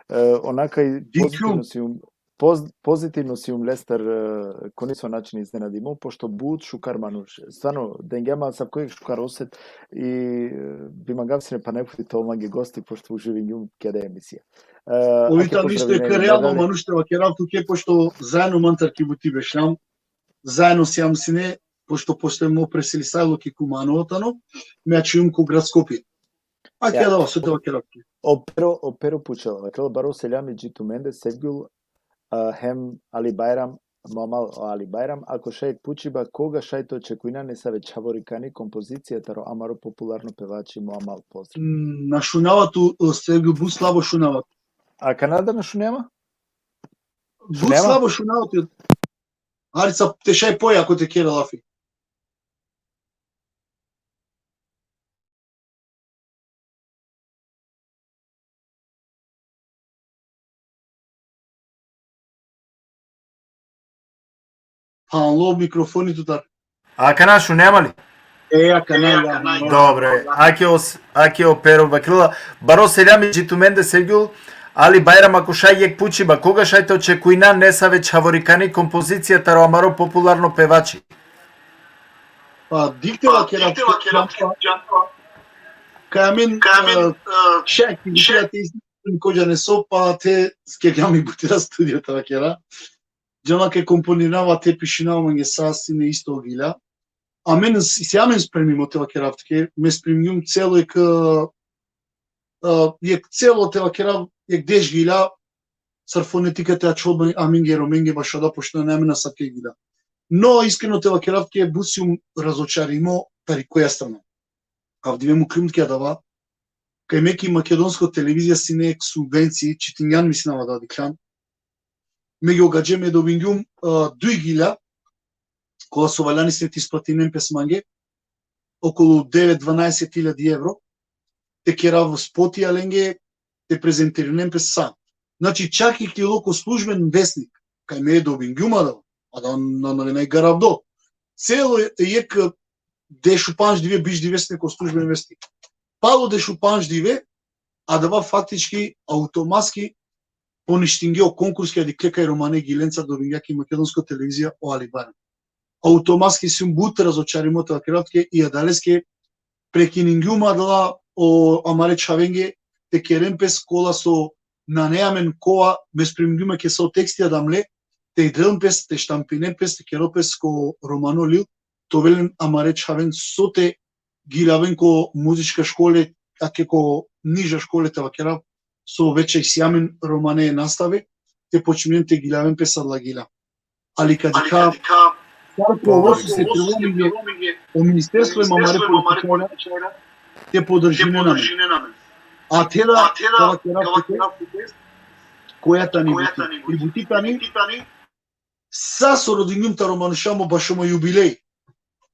e, onaka i pozitivno sijum, poz-, pozitivno sijum lestar, e, ko niso način iznenadimo, pošto but šukar manuš. Stvarno, dengja ma asavko jekh šukar oset i, e, bi mangav sine pana jekh puti te ol mange gosti, pošto uživingjum ki adaja emisija. E, ov i tano isto jekh realno manuš, te vakerav tuke, pošto zajedno mantar ki buti bešljam, zajedno sijam sine, pošto posle mo preselisajlo ki Kumanovo tano, me ačhijum ko grad Skopje. A keda so te vakerav tuke. O Pero, o Pero pučela, vakela: baro seljami dži tumende, Sevgjul, a, hem Ali Bajram, mo amal o Ali Bajram, ako šaj jekh pučiba, koga šaj te očekujna nesave čhavorikani kompozicija taro amaro popularno pevači, mo amal, pozdrav. Mm, na šunava tu, e, Sevgjul, but slabo šunava tu. Akana da na šunava? But slabo šunava tu. Harica, te šaj pojako te kere lafi. Phanlo mikrofoni tutar. Akana šunea ma li? E, akana, ja. Dobro, ake o s-, ake o Pero vakerela: baro seljami dži tumende, Sevgjul, Ali Bajram, ako šaj jekh pučiba, koga šaj te očekujna nesave čhavorikani kompozicija taro amaro popularno pevači? Pa, dikh te vakerav, džan pa. Kaj amen, kaj amen, e, šaj ki buti te isi ko džaneso, pa te skergjam i buti na studio te vakera. Džana kaj komponinava, te pišinava mange, sa sine isto gilja. Amen, si, si amen spremimo, te vakerav tuke, me spremgjum celo jekh, e, e, jekh celo, te vakerav, jekh deš gilja, sar fonetika te ačhol amenge romenge bašo da, pošto nane amen asavke gilja. No, iskreno te vakerav tuke, but sijum razočarimo tari koja strana. Avdive mukljum tuke adava, kaj me ki makedonsko televizija sine jekh subvencija, čitingjan, mislinava da dikhljan. Me o gadže me dobingjum, a, duj gilja, kola so valjani sine te isplatinen pes mange, okolu devet, dvanaeset iljadi evro, te kerav spotija lenge, te prezentirinen pes sa. Znači, čak i kilo ko služben vesnik, kaj me dobingjum adava, adava na, na, na, na garavdo. Celo jekh dešupandž dive, biš dive sine ko služben vesnik. Palo dešupandž dive, adava faktički automatski poništingja o konkurs, kaj dikhle kaj romane gilenca dobingja ki makedonsko televizija o Alibari. Automatski sijum but razočarimo, te vakerav tuke, i adaleske prekiningjum adala o amare čhavenge te keren pes, kola so nane amen kova, me spremingjume ke sa o teksti adamle, te del pes, te štampinen pes, te kero pes ko romano lil, te ovel len amare čhaven so te giljaven ko muzička škole, ake ko niža škole, te vakerav, so veće isi amen romane nastave, te počminen te giljaven pes adala gilja. Ali ka dikha, sar ko ovo so se trebalo mi je, o ministerstvo em amare političara te podržinen amen. A te da, ka vakerav tuke, koja tani buti. I buti tani, sa so rodingjum taro manuša mo bašo mo jubilej,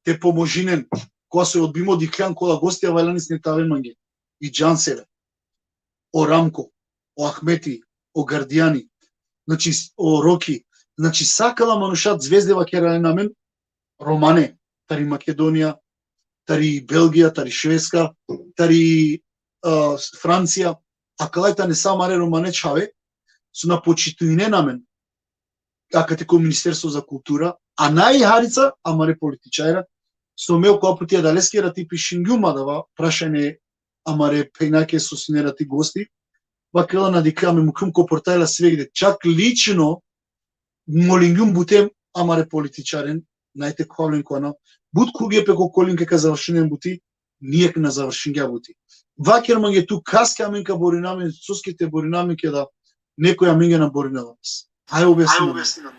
te pomožinen, kova so odbimo, dikhljan kola gostija valjani sine te aven mange. I džan seve. O Ramko, o Ahmeti, o Gardijani, znači, o Roki, znači, sa kala manuša zvezde vakeralen amen, romane, tari Makedonija, tari Belgija, tari Švedska, tari, a, Francija, a kala tane sa amare romane čhave, so na počituinen amen, akate ko Ministerstvo za kultura, a najharica amare političarja, so me okova puti adaleske rati pišingjum adava prašanje amare phenjake so sine rati gosti, vakerela na dikha, me mukljum ko portala svegde, čak lično molingjum bute amare političaren, naj te khuvel len ko anav. But khuvge pe ko kolin kaj ka završinen buti, nijek na završingja buti. Vaker mange tu, kaske amen ka borina amen, soske te borina amen, keda nekoj amenge na borinela pes. Aj objasnina.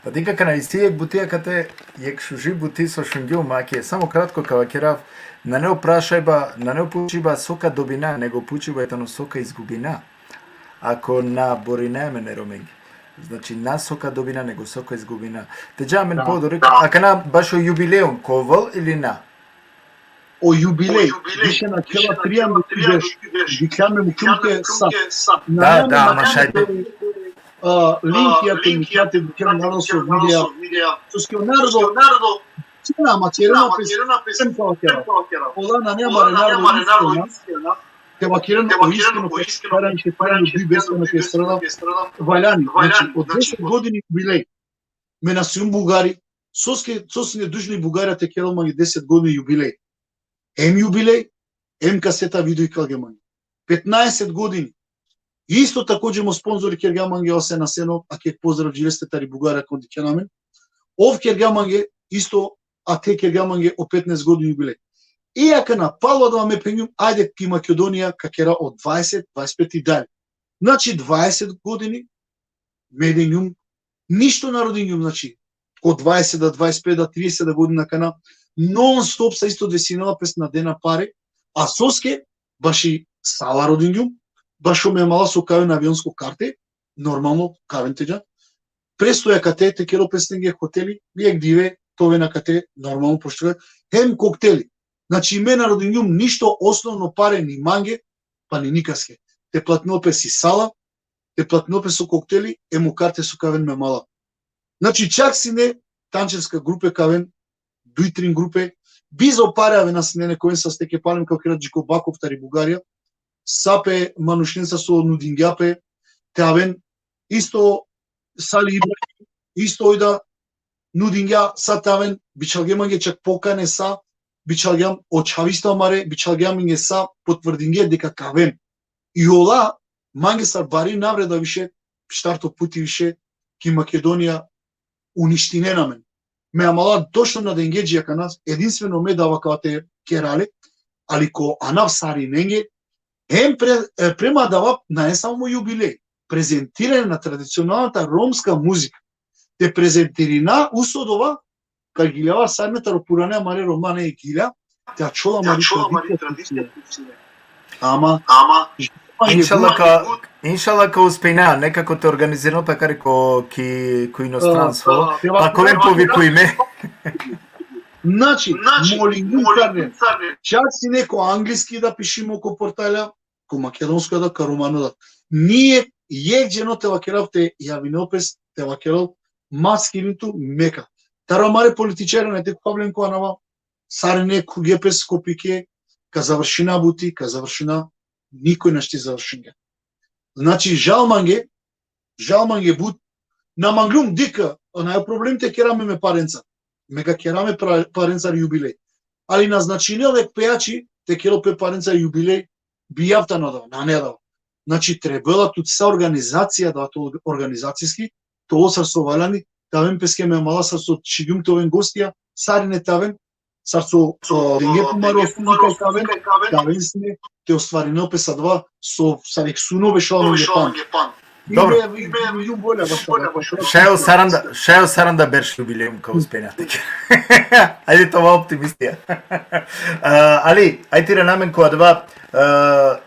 Pa dikh, akana isi jekh buti akate, jekh šuži buti so šungjum ake, samo kratko ka vakerav, nane o prašajba, nane o pučiba so ka dobina, nego pučiba i tano so ka izgubina, ako na borina amen e Romenge. Znači, na so ka dobina, nego so ka izgubina. Te dža amen podorik, akana bašo jubileum, ka ovel ili na? O jubilej, više nakhela trianda deš, dikhljan me, mukljum tuke sa. Da, da, ama šaj. A, linkija te, te dikhen narodo so videa. Soske o narodo, ćera, ama ćerena pes, sem ka vakerav. Ola nane amare narodo iskrena, te vakeren o iskreno, pe, parani še, parani še, duj beskreno ke strada, valjani. Znači, o deset godini jubilej. Me na sijum Bugari, soske, so sine dužni Bugarija te kerel mange deset godini jubilej. Em jubilej, em kaseta video ikalge mange. Petnaeset godini. Isto takođe mo sponzori kergja mange, o Asen Asenov, ake pozdrav dži leste, tari Bugarija, ako dikhen amen. Ov kergja mange isto, a te kergja mange o petnaeset godini jubilej. I akana palo adava me phengjum, ajde ki Makedonija ka kera o dvaeset, dvaeset pet i dalje. Znači, dvaeset godini me dengjum, ništo na rodingjum, znači, ko dvaeset da, dvaeset pet da, trideset da godina akana, non stop sa isto desinela pes, na dena pare, a soske, baši sala rodingjum, bašo me amala so ka aven avionsko karte, normalno, ka aven te džan. Prestoja kate, te kerel pes lenge hoteli, jekh dive te oven akate, normalno, pošto hem kokteli. Znači, me na rodingjum ništo, osnovno pare ni mange, pa ni nikaske. Te platinel pes i sala, te platinel pes o kokteli, em o karte so ka aven me amala. Znači, čak sine tančerska grupe ka aven, duj trin grupe, bizo pare avena sine, nekoven sa ste ke palem, ka kera dži ko Bakov tari Bugarija, sa pe manušenca so nudingja pe te aven, isto Sali Ibrahim, isto oj da nudingja sa te aven, bičhalge mange čak pokane sa, bičhalgjam o čhavisto amare, bičhalge mange sa, potvrdingje deka ka aven. I ola mange sar bari navreda više, štarto puti više, ki Makedonija uništinena amen. Me amala točno na denge dži akana, edinstveno me dava ka te kera le, ali ko anav sarinenge, hem pre-, e, prema dava, nane samo jubilej, prezentiranje na tradicionalnata romska muzika. Te prezentirina uso dova, ka giljava sarine taro purane amare romane gilja, te ačhola amari tradicija. Ama, Ama, inšallah ka, inšallah ka uspejna, nekako te organizirno takari ko ki, ko inostranstvo. E, e, Pa koven povikuj me. Znači, Znači, molim, molim, sarne, sarne. Čak sine ko angleski da pišimo ko portala, ko makedonsko da, ko romano da. Nije jek dženo te vakerav te javino pes, te vakerav, ma skiri tu, meka. Taro amare političare, ne te kukavlen ko anava, sarine khuge pes ko pike, ka završina buti, ka završina, nikoj našti završinge. Znači, žal mange, žal mange but, na manglum dikh, naj problem te kera me me parenca. Me ka kera me pra-, parenca jubilej. Ali na značinel jek pejači, te kero pe parenca jubilej, bijav tano da, nane da. Znači, trebela tut sa organizacija da, to organizacijski, to sar so valjani, te aven peske me amala, sar so čhigjum te oven gostija, sarine te aven, sar so, so, denge pumaro, denge pumaro, kaj te aven, kaj te aven sine, te ostvarinel pes adava, so, sar jek suno bešala mange pan. Pan. Dobro. Ime, ime, ju bolja, baš, baš. Šaj o saranda, šaj o saranda berš jubileum ka uspejna te kera. Ajde, te ova optimistija. A, ali, ajde te irana amen ko adava, a,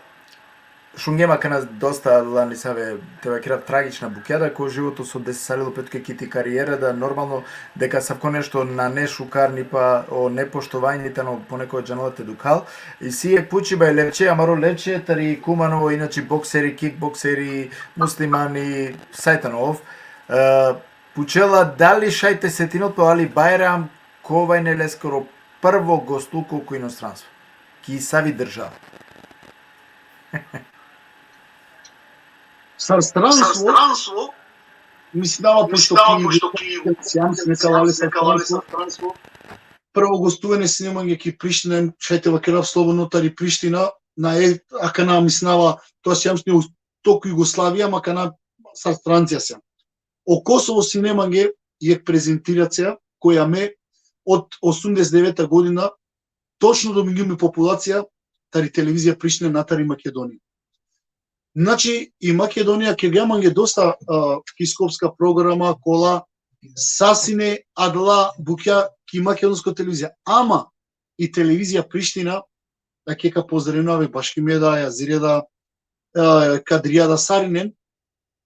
šungjem akana dosta, la nisave, te vakerav, tragična bukja da ko životo so desalilo pe tuke ki ti karijera, da normalno deka asavko nešto nane šukar, ni pa o nepoštovanje tano, ponekad džanela te dukhal. Isi jek pučiba e Levče, amaro Levče, tari Kumanovo, inače bokseri, kikbokseri, muslimani, saj tano ov. E, pučela dali šaj te setinel pe o Ali Bajram, kova ine leskoro prvo gostuko ko inostranstvo. Ki savi država? Sar stranstvo, Sar stranstvo, mislinava, pošto mislinava, ki, pošto ki, sijam sine ka lale sar ka lale stranstvo. sar stranstvo. Prvo gostuvanje sine mange ki Priština, šaj te vakerav slobodno tari Priština, na e, akana mislinava, to sijam sine u tok Jugoslavija, ma akana sar strancija sijam. O Kosovo sine mange jek prezentiracija, koja me od osumdeset deveta godina, točno dobingjum i populacija, tari televizija Priština, na tari Makedonija. Znači, i Makedonija, kergja mange dosta, a, kiskopska programa, kola, sa sine adala bukja ki makedonsko televizija. Ama i televizija Priština, ake ka pozdravinav e Baškime da, Jazire da, a, Kadrija da, sarinen,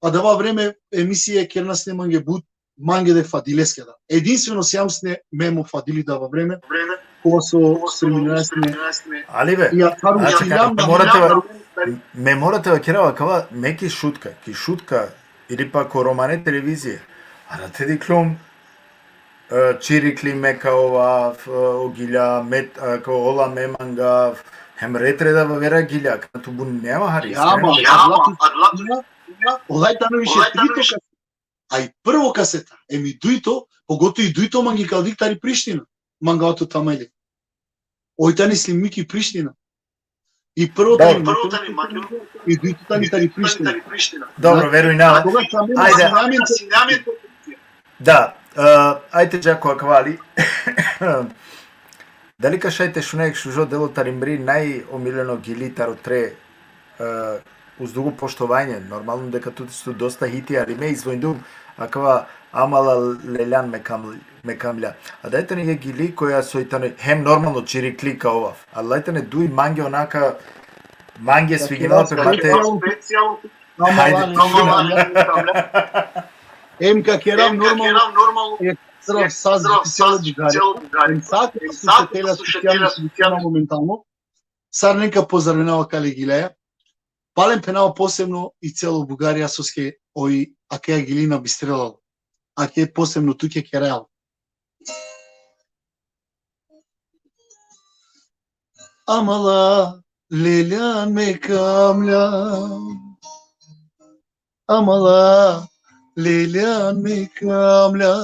adava vreme emisije kerna sine mange but, mange de Fadileske da. Edinstveno sijam sine me em o Fadili adava vreme, Vreme, ko so ko so priminasne. priminasne. Ali be, Ja, tharu Znači, čhiljam ka- na mora te miljam, va- me mora te vakerav akava, me ki Šutka, ki Šutka, ili pa ko romane televizije. A da te diklum, e, Čirikli me ka ova, f-, o gilja, met, e, ka ola me manga, hem retre da vavera gilja, ka tu bun nema hari, Ja, iskreno. ma, Ja, adla ma, tu, adla tu, ola tano više ola tano trito više kas-, a i prvo kaseta, em i dujto, pogotovo i dujto mange ka dik tari Priština, manga oto tamalje. Oj tani snimimi ki Priština. I prvo Da. tani, Prvo tani Makedonija, i dujto tani tari Priština. tari Priština. Dobro, verujnava. Koga sam me Ajde. sinamen Sinamen Da, e, ajde, džako, akava, Ali. Dali ka šaj te šuna jek šužo delo tari mri najomiljeno gili taro tre, e, uz dugo poštovanje, normalno deka tu su dosta hiti, ali me izvojndum akava Amala leljan me kam-, me kamlja. A daj tani jek gili koja soj tani, hem normalno Čirikli ka ovav. Ali daj tani duj mange onaka, mange sviginela pe, ma te... Specijalno, specijalno, Ama Hajde, lani, tu ama na- lani. Em ka kerav em ka normalno, kerav normalno, e, zdrav saz, zdrav specijalno saz, džigare. specijalno džigare. Em sa, Em sa sa, šutela sa specijalno, šutela specijalno momentalno. Sar nen ka pozdravinav akale gilaja. Palem phenava posebno i celo Bugarija soske oj akaja gili na bistrela. Ake posebno tuke keraja. Amala leljan me kamlja. Amala leljan me kamlja.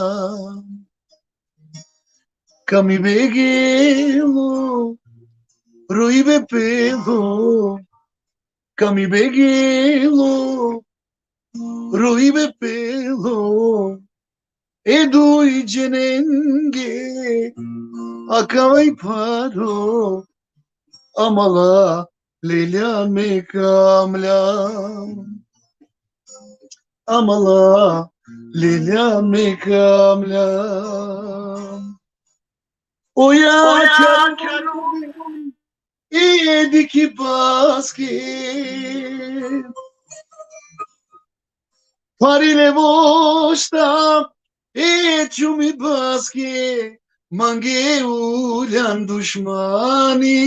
Kami begelo, roibe pelo. Kami begelo, roibe pelo. E duj dženenge, akava i pharo, amala leljan me kamlja. Amala leljan me kamlja. Oja, oja, e dikhi paske. Parile vošta e čumi paske, mange uljan dušmani.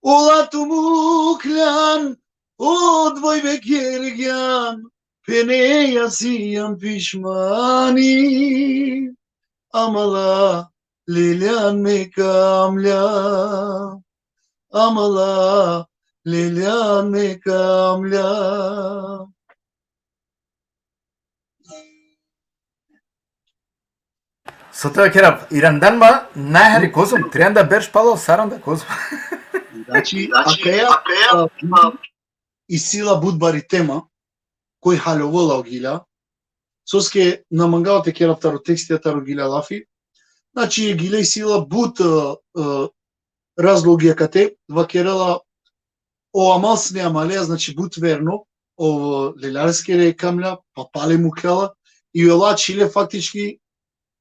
Ola tu mukhljan, odvoj vekergjan, pene ja sijam pišmani. Amala leljan me kamlja, amala leljan me kamlja. So te vakerav, irandan ma, najhari kozom, trianda berš palo, saranda kozom. Znači, akaja, a, isi la but bari tema, koj haljovola o gilja, soske na mangava te kerav taro tekstija, taro gilja lafi. Znači, e gilja isi la but, e, e, razlogija kate, vakerela o amal sine amaleja, znači but verno, o leljareskere kamlja, pa pale mukhlja la, i ola ačhile faktički,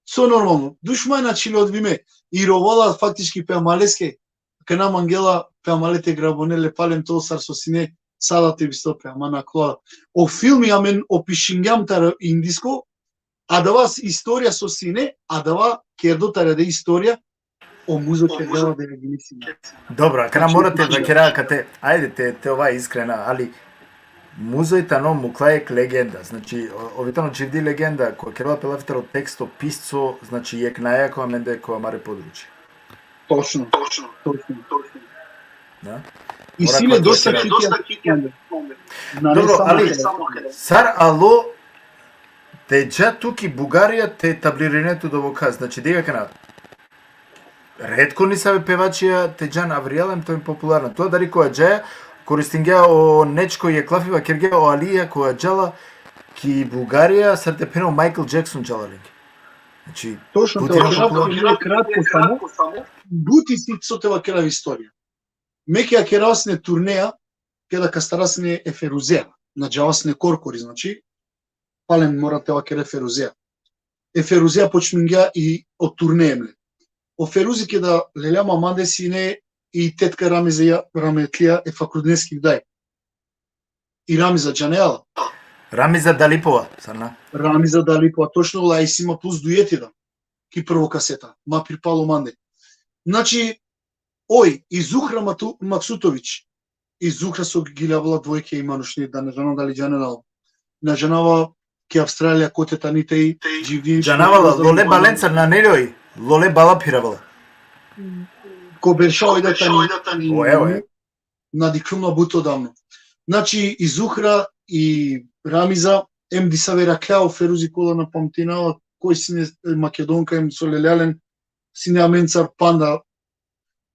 so normalno, dušmani ačhile odbime, i rovela faktički pe amaleske, kana mangela pe amale te grabonel le palem to sar so sine, sada te bisto pe ama naklo. O filmi amen opišingjam taro indisko, adava s-, istorija so sine, adava kerdo taro ade istorija, o Muzo kergja la da reginisina. Dobro, akana mora te vakera kate, ajde te, te ova iskrena, ali Muzo i tano mukhlja jek legenda, znači, o-, ov i tano dživdi legenda, ko kerela pe lafi taro teksto pisco, znači, jek najjako amende ko amare područje. Točno, točno, točno. Da? I sine dosta kitja. Dobro, ali sar alo te dža tu ki Bugarija te tablirine tu dovoka, znači, diga kana, retko nisave pevačija te džan avrijal em to em popularna. Tu adari koja džaja, koristingja o Nečko jek lafi, vakergja o Alija koja džala ki Bugarija, sar te phena o Michael Jackson džala lenge. Znači, točno, but te vakerav kratko samo, but isi so te vakerav istorija. Me keda kerava sine turneja, keda kastara sine e Feruzea, na džava sine korkori, znači, palem mora te vakera e Feruzea. E Feruzea počmingja i o turneja mle. O Feruzi keda lelja ma mande sine i tetka Ramiza, Rametlija, e Fakrudineski daj. I Ramiza džanea la? Ramiza Dalipova, sar na? Ramiza Dalipova, točno, ola isi ma plus dueti da. Ki prvo kaseta, ma pir palo mande. Znači, oj, i Zuhra Matu-, Maksutović, i Zuhra so giljavela dvojke i manušni, da ne džanav dali džanena la. Na džanava ki Avstralija kote tani te i dživdi. Džanava la, Lole Balencar, nane li oj? Lole Bala phiravela. Ko berša oj da tani. O, evo, evo. Na dikhlum la but odavno. Znači, i Zuhra, i Ramiza, em disave rakhlja o Feruzi, kola na pamtinava koj sine, e, Makedonka, em so lelja len, sine amencar panda.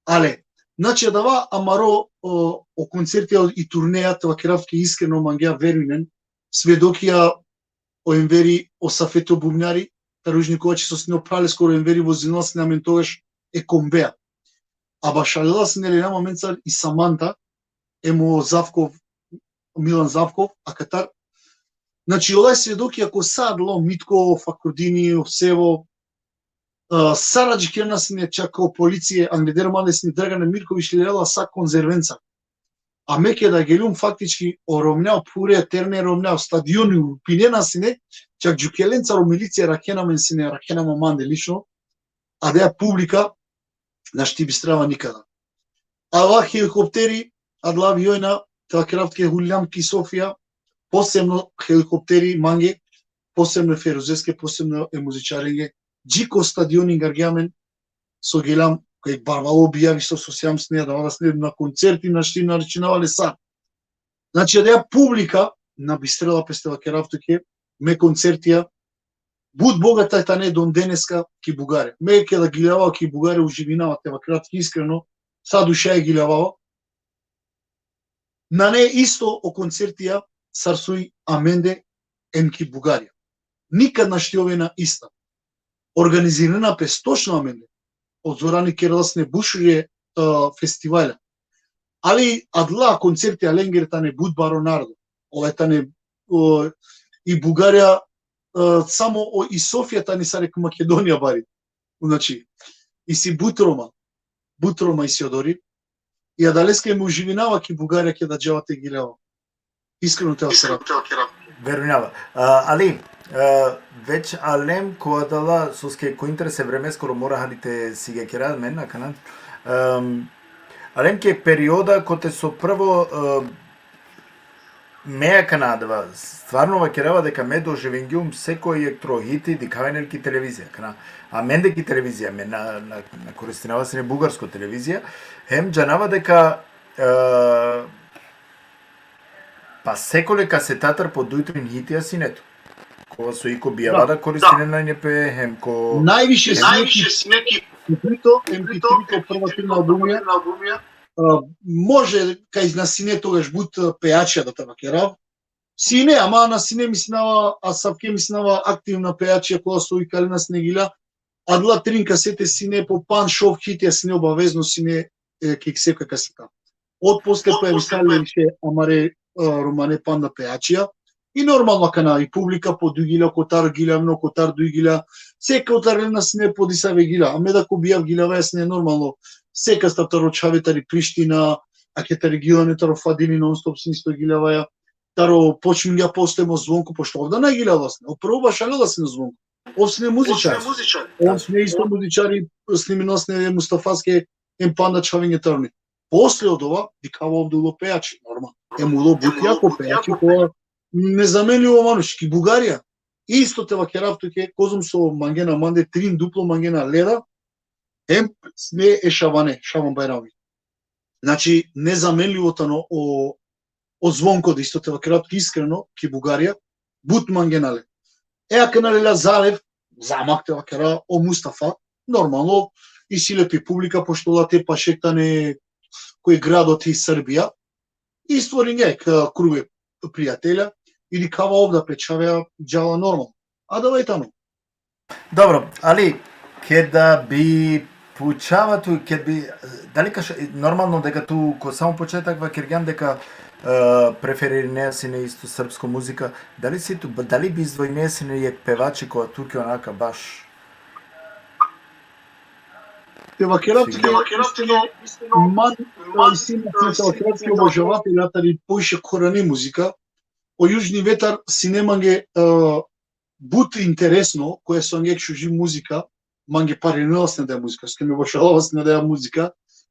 Ale, znači, adava amaro, o, o koncerti i turneja, te vakerav tuke iskreno, mangea, verujnen, svedokija o Enveri, o Safeto Bubnjari, taro Južni Kovačica, so sine o phral leskoro, Enveri, vozinela sine amen togaš e kombea. A bašalela sine, lelja ma amencar i Samanta, em o Zavkov, Milan Zavkov, akatar. Znači, ola svedokija ko sa adala, o Mitko, o Fakrudini, o Sevo, a, sar adžikerena sine, čak o policija, angleder mande sine Dragane Mirković, lelja la sa konzervenca. A me keda geljum faktički o romnja, o phure terne romnja, o stadioni urpinena sine, čak Džukelencar o milicija rakhena amen sine, rakhena ma mande lično, adaja publika našti bistrava nikada. Ava helikopteri, adala aviona, te vakerav tuke, huljam ki Sofija, posebno helikopteri mange, posebno e Feruzeske, posebno e muzičarenge, dži ko stadioni ingargja amen, so geljam, kaj barvalo bijav isto so sijam sine, adava da sine na koncerti, našti na računava le sa. Znači, adaja publika na bistrela pes, te vakerav tuke, me koncertija, but bogata tane don deneska ki Bugarija. Me keda giljavava ki Bugarija, uživinava, te vakerav tuke iskreno, sa dušaja giljavava. Nane isto o koncertija sar soj amende em ki Bugarija. Nikad našti ovena ista. Organizirena pes točno amende. O Zorani kerela sine but šuže, e, festivalja. Ali adala koncertija lengere tane but baro narodo. Ola tane, o, i Bugarija, e, samo o, i Sofija tani sar jek Makedonija bari. Znači, isi but Roma. but Roma isi odori. I adaleske me uživinava ki Bugarija keda džava te giljava. Iskreno te vakerav. Verujnava. A, ali, a, već alem ko adala, soske ko interes e vremeskoro mora hali te sigjakera amen akana. Em, alem ki perioda kote so prvo, e, me akana adava, stvarno vakerava deka me doživingjum sekoj jekh tro hiti, dikhaven le ki televizija akana. Amende ki televizija, me na, na, na koristinava sine bugarsko televizija, hem džanava deka, e, pa sekole kasetatar po duj trin hitija sine tu. Kova so i ko bijava da koristinena pe hem ko... Najviše sine ki, ki Putrito, em ki Putrito, prva tri albumija. A, može kaj na sine togaš but, a, pejačija da te vakerav. Sine, ama na sine mislinava, asavke mislinava aktivna pejačija kola so ikalena sine gilja. Adala trin kasete sine po pan šov hitija sine obavezno sine, e, ki sekoj kaseta. Otposle pojavisale više amare, e, romane panda pejačija. I normalno akana i publika po duj gilja, kotar giljavno, kotar duj gilja, se kotar na sine po disave gilja. A me da ko bijav giljavaja sine normalno, sekastav taro čhave tari Priština, ake tari Gjilane, taro Fadili, non-stop sine isto giljavaja, taro počmingja posle mo Zvonko, pošto ov da na giljavela sine, ov prvo bašalela sine Zvonko. Ov sine muzičari. Ov sine isto muzičari, sniminela sine Mustafaske, em panda čhavenge taro ni. Posle odova, dikhava ov da ulo pejači, normalno. Em ulo but jako pejači, kova nezamenljivo manuš, ki Bugarija. Isto te vakerav tuke, kozom so mangena mande trin, duplo mangena le da, em sine e Šabane, Šaban Bajrami. Znači, nezamenljivo tano o, o Zvonko, da isto te vakerav tuke iskreno, ki Bugarija, but mangena le. E, akana lela Zalev, zamak te vakera, o Mustafa, normalno, isi le pi publika, pošto ola te pašek tane koj grado te i Srbija, i stvoringja jekh, e, kruge prijatelja, i dikhava ov da pe čhavea, džala normalno. Adava i tano. Dobro, ali keda bi pučava tu, ked bi, dali ka š-, normalno deka tu ko samo početak vakergjan deka, e, preferirine sine isto srpsko muzika, dali si tu, dali bi izdvojine sine jekh pevači kova tuke onaka baš... Te vakerav tuke, iskreno, man, man, istina, te vakerav tuke, obožavav te la tari poviše korani muzika. O Južni vetar sine mange, e, but interesno, koja so angja jekh šuži muzika, mange parinela sine adaja muzika, soske me bašalava sine adaja muzika,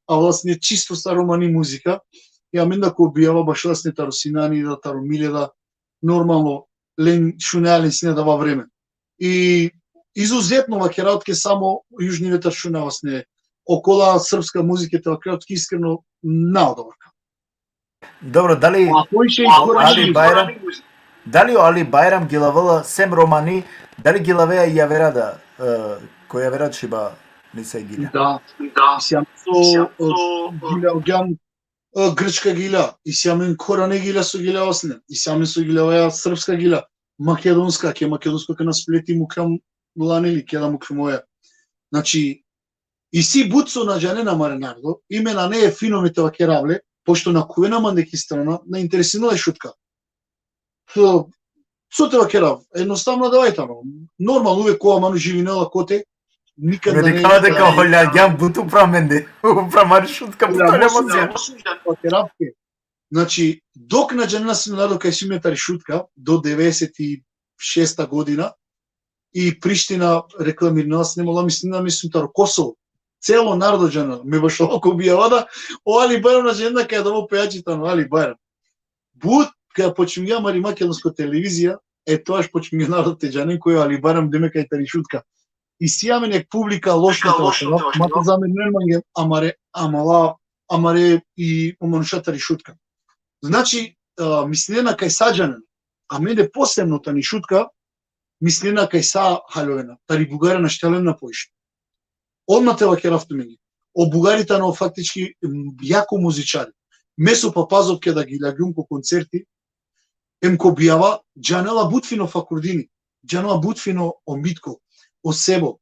a avela sine čisto sa romani muzika, i amen da ko bijava bašala sine taro Sinani, da taro Mile, da normalno len šunea len sine adava vreme. I izuzetno vakerav tuke samo Južni vetar šunava sine, okola srpska muzika te vakerav tuke iskreno na odova. Dobro, dali... A koj še o Ali Bajram, dali o Ali Bajram gilavela sem romani, dali gilavea i javera da, e, ko javera šiba nisave gilja? Da, da. Isi amen so, e, gilja, ogjam, e, grčka gilja, isi amen korane gilja so giljavea sine, isi amen so giljavea srpska gilja, makedonska, ke makedonsko kana Spleti mukljam lani li, keda mukljum oja. Znači, isi but so na džanena amare narodo, i me nane e fino me te vakerav le, pošto na khuvena mande ki strana, na interesinela i Šutka. So, so te vakerav, ednostavno adava i tano. Normalno, uvek kova manuš živinela kote, nikad... Me na dikhava deka holjagjam but upra mende, upra amari Šutka, but holja mande. Vakerav tuke. Znači, dok na džanena sine narodo kaj sijum me tari Šutka, do devedeset i šesta godina, i Priština reklamirinela sine, ola mislinena me sijum taro Kosovo. Celo narodo džanela. Me bašo ko bijava da, o Ali Bajram na džanena kaj adava pejači tano Ali Bajram. But, kaj počmingja amari makedonsko televizija, e toaš počmingja narodo te džanen koj o Ali Bajram, demek kaj tari Šutka. Isi amen jekh publika lošno, te vakerav, ma te zamerinen mange amare, amala, amare i o manuša tari Šutka. Znači, a, mislinena kaj sa džanena. Amende posebno tani Šutka, mislinena kaj sa haljovena. Tari Bugarija našti haljovena poviše. Odma te vakerav tumenge. O Bugari tano faktički, m, jako muzičari. Me so papazov keda giljagjum ko koncerti, em ko bijava, džanela but fino Fakrudini, džanela but fino o Mitko, o Sebo.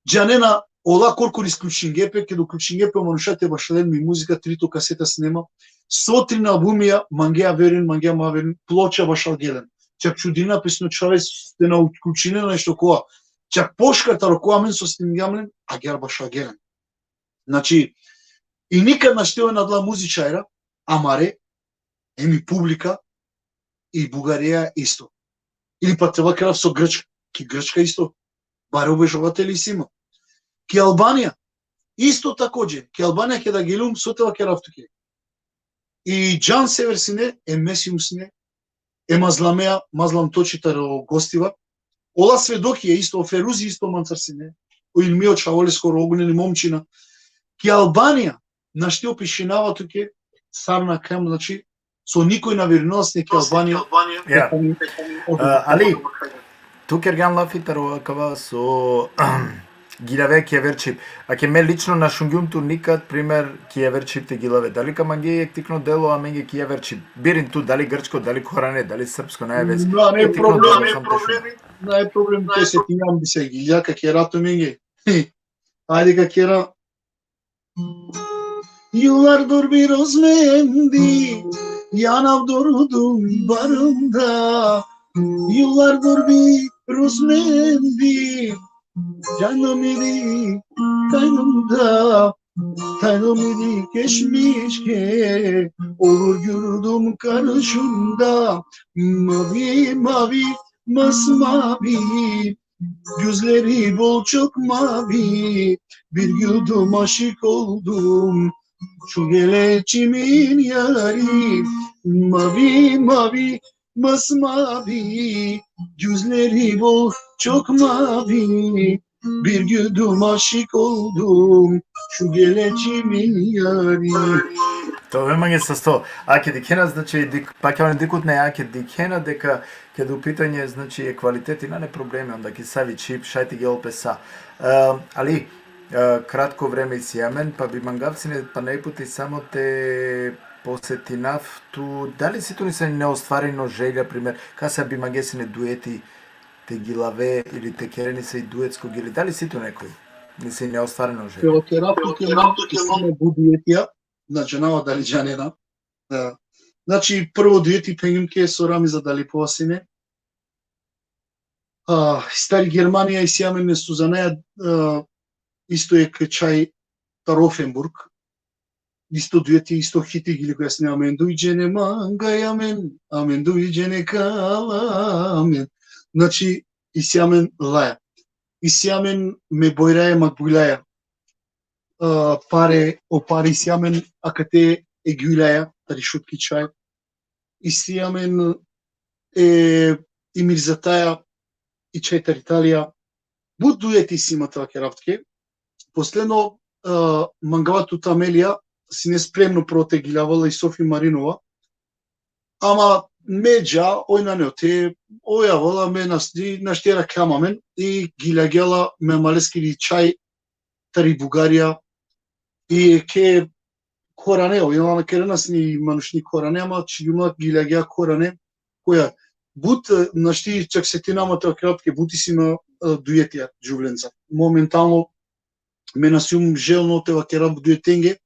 Džanena ola korkori isključinge pe, keda uključinge pe o manuša te bašalen mi muzika, trito kaseta snema, so trin albumija, mangea Verin, mangea Ma Verin, ploča bašalge len. Čak čudinena pe sine o čhave te na uključinena nešto kova. Čak pošukar taro kova amen so snimgjam len, agjaar bašalge len. Znači, И никад нашти овен адала музичарја, амаре, еми публика, и Бугарија исто. Или па треба кера со Грчка. Ки Грчка исто. Баре обожователи си има. Ки Албанија, исто такође. Ки Албанија ке да гелум, со треба кера туке. И Џан Север сине, е Месиум сине, е Мазламеа, Мазлам Точи таро гостива. Ола сведоки е исто, Ферузи исто манцар сине. О Илмио Чаволе скоро огнени момчина. Ки Албанија, нашти опишинава туке, сарна кам, значи, со никој на вернос неки Албанија. Ја. А, Али, ту кергјан лафи таро акава со гилјаве ки јаверчип. А ке ме лично на шунѓум ту никад, пример, ки јаверчип те гилјаве. Дали ка манге ектикно дело, а менге ки јаверчип. Бирин ту, дали грчко, дали коране, дали српско, најаве. Но, не е проблем, не е проблем. Не е проблем, ке се тинам би се гилја, ка кера ту менге. Ајде ка кера. Yıllardır bir özlemdi, yanıp durdum bağrımda. Yıllardır bir özlemdi, canım idi kaynımda. Tanrım idi geçmişke, olur gördüm karşımda. Mavi mavi, masmavi, gözleri bol çok mavi. Bir güldüm, aşık oldum şu geleceğimin yari. Mavi mavi, masmavi, gözleri bol çok mavi. Bir güldüm, aşık oldum şu geleceğimin yari. Тоа ме манге со сто. А ке дикена, значи, дик, па ке он дикутне, а ке дикена дека ке да у питање, значи, е квалитет и нане проблеми, онда ке сави чип, шајте ги олпеса. Е, али, е, кратко време иси амен, па би мангав сине, па најпути само те посетинав ту, дали си ту ни се неостварено желја, пример, ка се би манге сине дуети, те гилаве или те керени се и дуетско гили, дали си ту некој? Ни се неостварено желја. Ке окерав туке мам, ке само бу дуетија, на џанава дали џанена. Да. Значи, прво дуети пенгим ке со Рами за дали повасине. А, стари Германија и си амен не Сузанаја, а, исто е к чај Тарофенбург. Исто дуети, исто хити гили која сине амен дујџене мангај амен, амен дујџене кала амен. Значи, и си амен лаја. И си амен ме бојраја макбујлаја. А, паре, о пари си амен, а кате е ѓујлаја, тари шутки чај. И си амен е и Мирзатаја, и чај тари Италија. Бут дуети си има тоа керавтке. Последно, а, мангава ту Тамелија, си не спремно проте гилавала и Софи Маринова. Ама ме џа, ој на не оте, ој авала ме нас-, и нашти ракама мен, и гилаѓала ме малескири чај, тари Бугарија, и ке коране, ој на керена сни манушни коране, ама чијума гилаѓа коране, која бут, е, нашти, чак се ти нама тоа кратке, бути си на, е, дуетија, џувленца. Моментално, ме насиум желно те вакера дуетенге,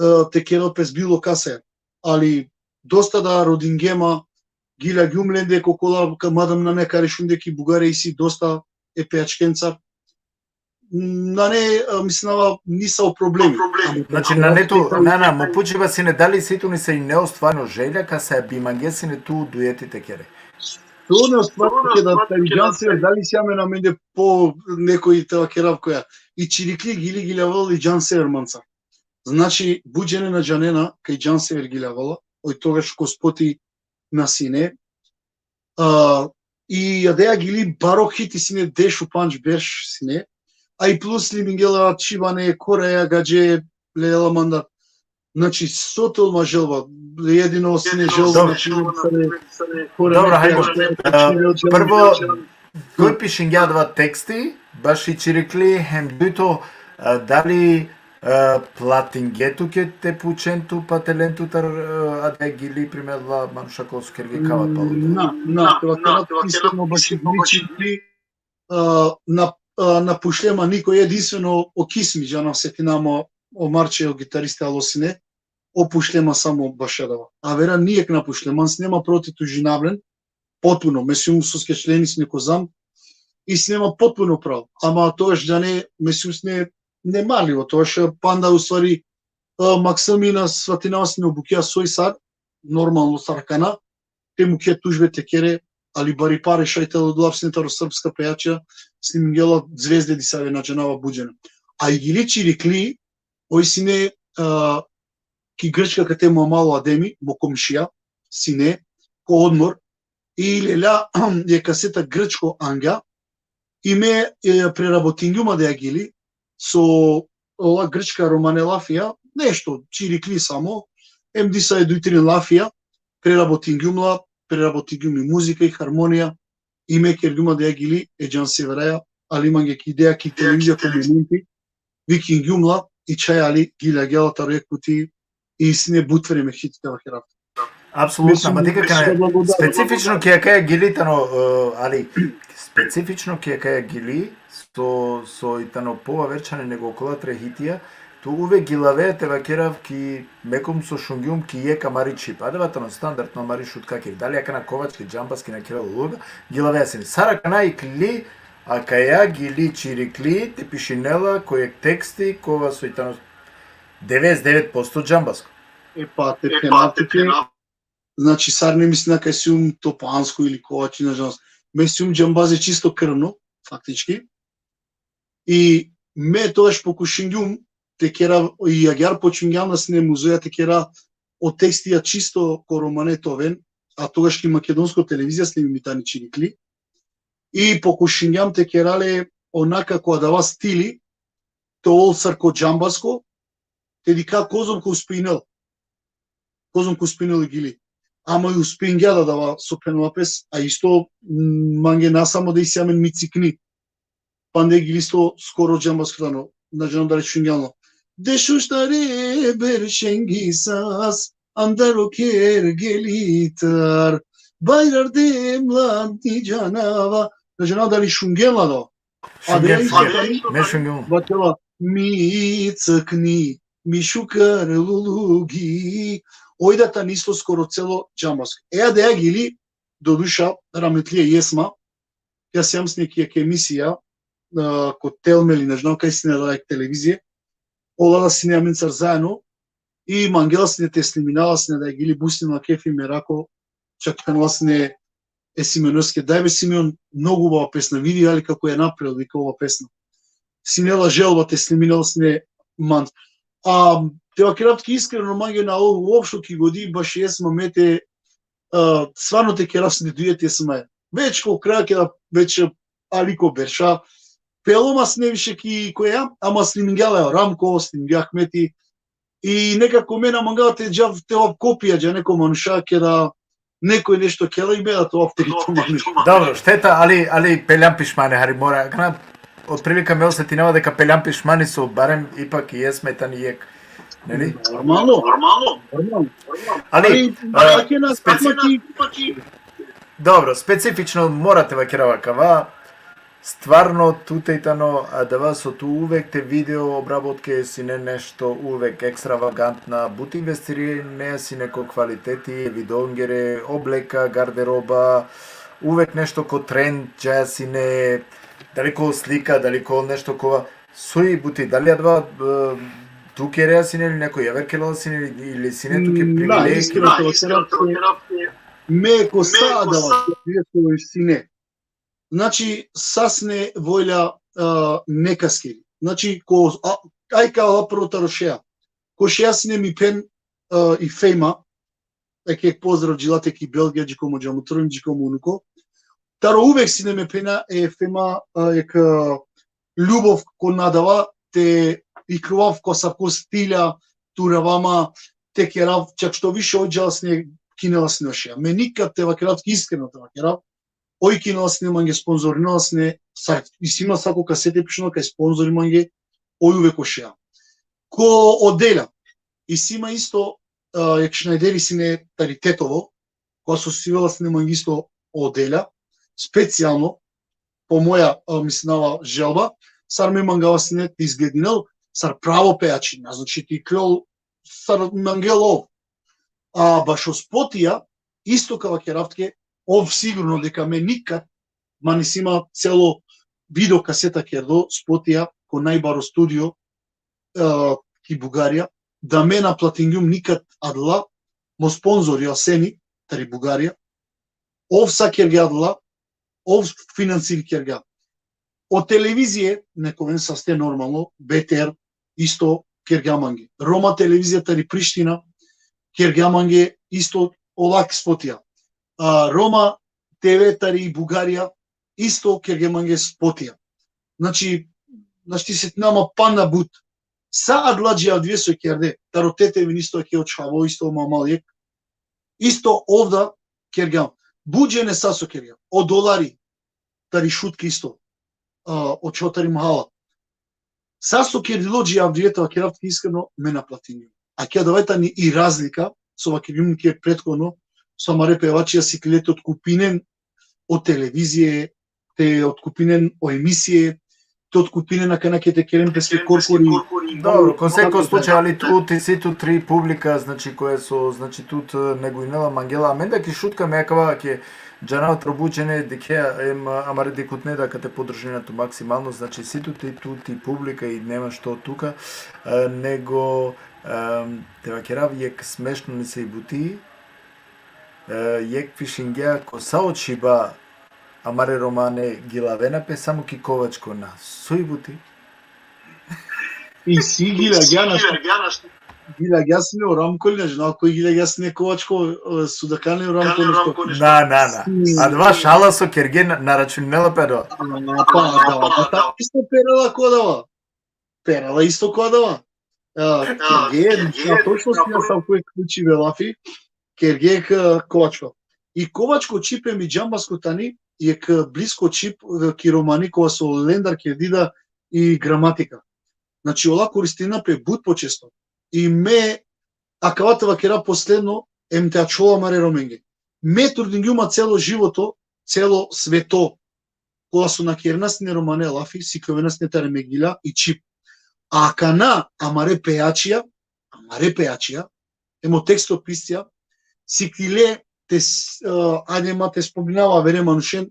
е, те керел пес било касе. Али доста да родингема, гилаѓум ленде кокола, ка мадам на нека решунде ки Бугаре и си доста е пеачкенца. На не, е, мислинава, ни са о проблеми. Ама Значи, на нето, на, на, мо пучива сине дали си ту ни се и неостварено желја, ка се би манге сине ту дуети те кере. Тоа не остварно ке да тари Џан Север, дали си амен аменде по некој тоа керав која. И чирикли гили гилавал и Џан Север манца. Значи, буџене на џанена, кај Џан Север гилавала, ој тогаш ко споти на сине. А, и јадеа гили баро хити сине, дешу панч берш сине. А и плюс ли мингела чибане, кораја гадже, леела мандат. Значи, со толма желба, едино сине желба, Добро. Значи, сине, кораја Добро, хајде. гадже, А, значи, прво, кој пишингја два тексти, баш и чирикли, хем дујто, а, дали, а, платинге ту ке те пучен ту, па те лен ту тар, а, а да гили, пример, ла мануша ко скерги кава, па. На, на, тоа кара исто баш и гили, а, на, а, на пушлема никој, единствено о Кисми, џа на сетинама, о Марче, о гитаристе, ало сине, о пушлема само башадава. А вера нијек на пушлема, сине ма проти ту жинавлен, потпуно, ме сум со скечлени сине ко зам, и сине ма потпуно право. Ама тогаш да не, ме сум сине немарливо, тогаш панда, у ствари, A, maksumi na svatinava sine o bukja soj sar, normalno sar akana, te mukhe tužbe te kere, ali bari pare šaj te odola sine taro srpska pejača, snimingja la zvezde disave na džanava but džene. A i Gili Čirikli, oj sine, a, ki Grčka kate mo amalo Ademi, mo komšija, sine, ko odmor, i lelja jekh kaseta grčko angja, i me, e, prerabotingjum adaja gili, so ola grčka romane lafija, nešto, čirikli samo, em disave duj trin lafija, prerabotingjum la, prerabotingjum i muzika i harmonija, i me kergjum adaja gili, e džan severaja, ali mange ki ideja ki televizija ko momenti, vikingjum la, i čhaj ali, gili agjaar la taro jekh puti, i sine but vreme hit te vakerav. Apsolutno, ma dikh akana, specifično ki akaja gili tano, e, ali, specifično ki akaja gili, so, so i tano poaverčhane nego okola tre hitija, tu uvek gilavea te vakerav ki, me kom so šungjum, ki jekh amari čhib. Adava tano standardno amari Šutka kiri. Dali akana kovački, džambaski, na kerela uloga, gilavea sine. Sar akana iklili akaja gili Čirikli, te pišinela ko jekh teksti, kova so i tano devedeset devet posto džambasko. E pa, te phenav tuke, znači, sar ne mislina kaj sijum topansko ili kovački, na džanav. Me sijum džambazi čisto krvno, faktički. I me togaš pokušingjum te kerav, i agjaar počmingjam na sine muzoja te kera o tekstija čisto ko romane te oven, a togaš ki makedonsko televizija snimimi tani Čirikli. I pokušingjam te kera le onaka ko adava stili, te ol sar ko džambasko, te dikha kozom ka uspinel. Kozom ka uspinel i gili. Ama i uspingja da adava so phenela pes, a isto, m, mange na samo da isi amen mi cikni. Panda i gili isto skoro džambasko tano, na džanav dali šungjan la. Dešuštare beršengi sas, andaro kher gelitar, bajrar de mladi džanava. Na džanav dali šungjan la da. Šungjan, šungjan. Me šungjan. Vatela, mi cikni, mi šukar lulugi. Oj da tani isto skoro celo džambasko. E adaja gili, doduša, rahmetlija Jesma, ja sijam sine ki jekh emisija, a, ko Telmeli, na džanav kaj sine, da, jekh televizije, ola da sine amencar zaedno, i mangela sine te snimina la sine adaja gili, but sine la kefi, merako, čak phenela sine e Simioneske: „Daj be Simion, mnogo hubava pesna, vidi ali kako ja napravil, vika, ova pesna.“ Sine la želba te sniminel sine man. A, te vakerav tuke iskreno, mange na ov-, uopšto ki godi baši Jesma me te, a, stvarno te kerav sine duet e Jesmaja. Već ko kraj, keda već ali ko berša, pelo ma sine više ki koja, ama snimingja la Ramko, snimingja Ahmeti, i nekako me na mangava te džav te ovav kopija dža neko manuša, keda nekoj nešto kerela, i me da te ovav te to manuš. Dobro, šteta, ali, ali peljam pišmani, hari mora. Akana, otprilika me osetinava deka peljam pišmani, so barem ipak i Jesma tani jekh, neli? Normalno, normalno, normalno. Ali, ali, a, akana speci-, speci-, dobro, specifično mora te vakerav akava, stvarno tute i tano adava so tu uvek te video obrabotke sine nešto uvek ekstravagantna, but investirine sine ko kvaliteti e videongere, obleka, garderoba, uvek nešto ko trend džaja sine, dali ko slika, dali ko nešto kova, soj buti, dali adava, e, tu kerea sine ili neko javer kerela sine, ili sine tuke privilegija? Na, iskreno te vakerav, me ko sa adava sine. Znači, sa sine volja, a, nekaskiri. Znači, ko, a, aj ka la prvo taro šeja. Ko šeja sine mi phen, a, i Fejma, jekh, jekh pozdrav dži late ki Belgija, dži ko mo džamutro em dži ko mo unuko. Taro uvek sine me phena e Fejma, a, jekh, a, ljubov ko na dava te iklovav ko asavko stilja, te urava ma te kerav, čak što više oj džala sine, kinela sine o šeja. Me nikad, te vakerav tuke iskreno, te vakerav, oj kinela sine mange, sponzorinela sine, sa, isi ma sa ko kasete pišinela kaj sponzori mange, oj uvek o šeja. Ko odelja, isi ma isto, a, jekh šnajderi sine tari Tetovo, kova so sivela sine mange isto odelja, specijalno, po moja, a, mislinava, želba, sar me mangava sine te izgledinel, sar pravo pejačinja, znači te iklol sar mangel ov. A bašo spotija, isto ka vakerav tuke, ov sigurno deka me nikad ma nisi ma celo video kaseta kerdo spotija ko najbaro studio, e, ki Bugarija, da me na platingjum nikad adala, mo sponzori o Aseni, tari Bugarija, ov sa kergja adala, ov finansiri kergja. O televizije, nek oven saste normalno, B T R, isto kergja mange. Roma televizija tari Priština, kergja mange isto olak spotija. A, Roma T V tari Bugarija, isto kergja mange spotija. Znači, našti setinava ma pana but. Sa adala dživdive so kerde, taro T T V isto ki o čhavo, isto ma mal jekh, isto ov da kergja. But džene sa so kergja. O Dolari, tari Šutka isto, a, o čhavo tari Mahala. Sa so kerdilo dživdive, te vakerav tuke iskreno, me na platingjum. A ki adava tani i razlika, so vakergjum tuke prethodno, so amare pevačija sikle te otkupinen o televizije, te otkupinen o emisije, te otkupinen akana ke te keren peske korkori. Dobro, ko seko slučaj, ali tu ti si tu tri publika, znači, koja so, znači, tut, e, neguinela, mangela, amen da ki Šutka me akava ke džanava tro but džene, dikhe, em, amare dikhutne da ka te podržina tu maksimalno, znači, si tu ti, tu ti publika i nema što tuka, e, nego, em, te vakerav jekh smešno nesave buti, e, jekh pišingja ko sa o Čiba amare Romane gilavena pe, samo ki Kovačko na. Soj buti? I si gilagja, našti, gilagja sine o Ramko, na džanav koj gilagja sine Kovačko, e, so da kane o Ramko nešto. Na, na, na. Adava šala so kerge na, na računinela pe adava. A, pa, adava, adava isto perela ko adava. Perela isto ko adava. A, kerge, na točno sine asavko jekh ključive lafi, kerge k-, Kovačko. I Kovačko čhib em i džambasko tani, jekh blisko čhib, e, ki Romani, kova so lendar kerdida i gramatika. Znači, ola koristina pe but počesto. I me, akava te vakera posledno, em te ačhol amare Romenge. Me trudingjum ma celo životo, celo sveto, kola so na kerena sine Romane lafi, sikljovena sine tari me gilja i čhib. A akana amare pejačija, amare pejačija, em o tekstopiscija, sikle te s-, e, ajde ma te spominava avere manušen,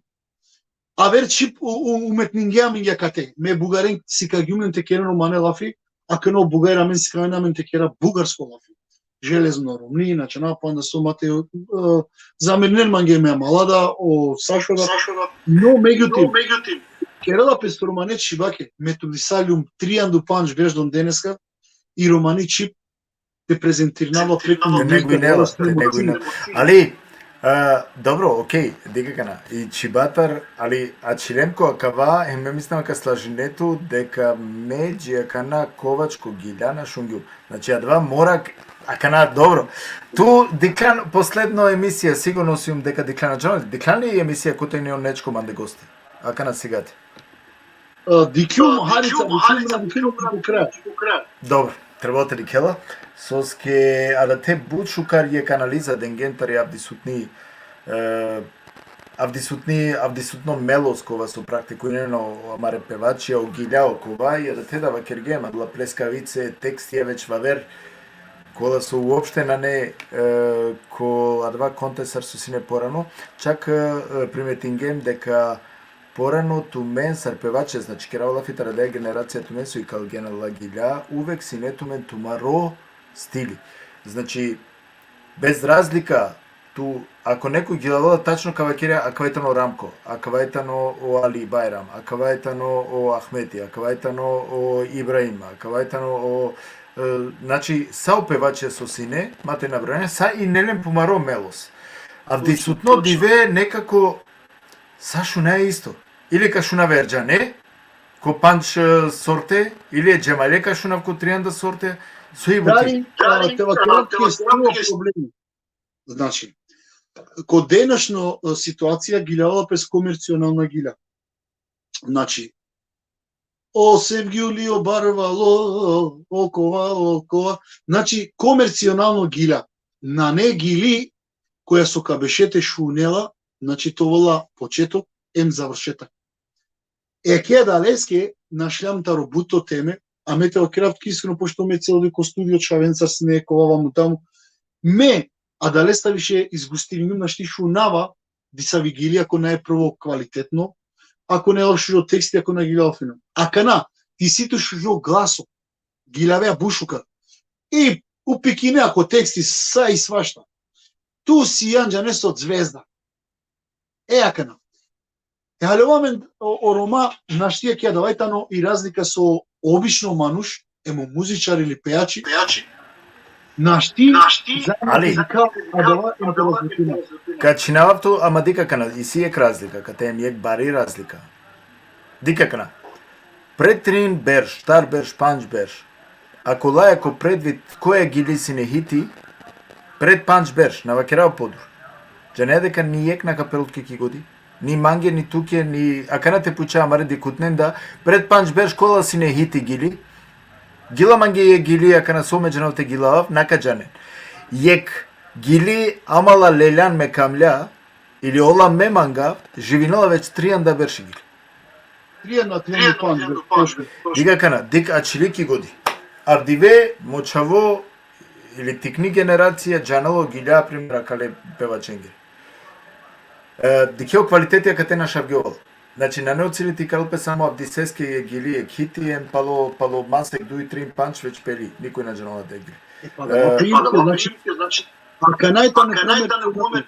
aver čhib u-, u-, umetningja amenge akate. Me Bugaren sikagjum len te keren Romane lafi, akana o Bugari amen sikavena amen te kera bugarsko lafi. Železno romni, na džanav, panda so ma te, e, zamerinen mange me, amala da, o Sašo da. No, međutim, kerela pes Romane čhibake, me trudisaljum trianda u pandž berš do deneska, i Romani čhib te prezentirinav la preku. Te neguinela, te neguinela. Ali, e, dobro, okej, dikh akana, i čhibatar, ali ačhilem ko akava, hem me mislinava ka slažine tu, deka me dži akana Kovačko gilja na šungjum. Znači, adava mora k-, akana, dobro. Tu dikhljan posledno emisija, sigurno sijum deka dikhljan, na džanav, dikhljan li emisija kote ine o Nečko mande gosti? Akana sigate. E, dikljum, Harica, dikljum, na dikljum po kraj. Dobro, trebela te dikhela. Soske adate but šukar jekh analiza dengen tari avdisutni, e, avdisutni, avdisutno melos kova so praktikuinen o amare pevačija, o gilja okova, i adate da vakergjem, adala pleskavice, tekstija već vaver, kola so uopšte nane, e, ko adava kontest sar so sine porano, čak, e, primetingjem deka porano tumen sar pevačija, znači, kerava lafi tari adaja generacija tumen so ikalgjen adala gilja, uvek sine tumen tumaro stili. Znači, bez razlika, tu, ako nekoj gilavela, tačno ka vakerel, akava tano o Ramko, akava tano o Ali Bajram, akava tano o Ahmeti, akava tano o Ibrahim, akava tano o, e, znači, sa o pevačija so sine, ma te nabrojane, sa ine len pumaro melos. Avdisutno dive nekako sa šunaja isto. Ili ka šunav Erdžane, ko pandž, e, sorte, ili e Džemale ka šunav ko trianda sorte, soj buti. Dari, a, te vakerav tuke o problemi. Znači, ko denašno, e, situacija giljavela pes komercionalna gilja. Znači, o Sevgjuli, o Barvalo, okova, okova. Znači, komercionalno gilja. Nane gili koja so ka beše te šunela, znači, te ovel la početok em završetak. E, ke adaleske našljam taro buto teme, a me te vakerav tuke iskreno, pošto me celo dive ko studio, čhavencar sine, kova vamu tamu. Me adalesta više izgustingjum, našti šunava disavi gili, ako nae prvo kvalitetno, ako nae šužo teksti, ako na gilja o fino. Akana, ti si tu šužo glaso, giljavea but šukar. I upikine ako teksti sa i svašta. Tu sijan džaneso zvezda. E akana. E haljova amen o, o Roma našti, ki adava tano i razlika so obično manuš, em o muzičari ili pejači, našti, našti, za Ali, razlika, adava em te razlikina. Ka čhinavav tu, ama dikh akana, isi jekh razlika, kate em jekh bari razlika. Dikh akana. Pred trin berš, štar berš, pandž berš. Ako laja ko predvid koja gili sine hiti, pred pandž berš, na vakerav podur. Džane deka ni jekh na ka perel tuke ki godi. Ni mange, ni tuke, ni akana te puča amare dikhutnen da, pred pandž berš kola sine hiti gili. Gila mange jekh gili, akana so me džanav te gilavav, na ka džanen. Jekh gili amala leljan me kamlja, ili ola me manga, živinela već trianda berši gili. Trianda, trianda pandž berš, točno. Dikh akana, dikh ačhili ki godi. Avdive, mo čhavo, ili tikni generacija, džanela o gilja, primer, akale pevačenge. E, dikhe o kvaliteti kate našavgjoval. Znači, nane o cilj te ikarel pe samo avdiseske jekh gili, jekh hiti, em palo, palo masek, duj, trin, pandž, već peli. Nikoj na džanela da gili. E, pa da, e, pa da, znači, akana tano komer,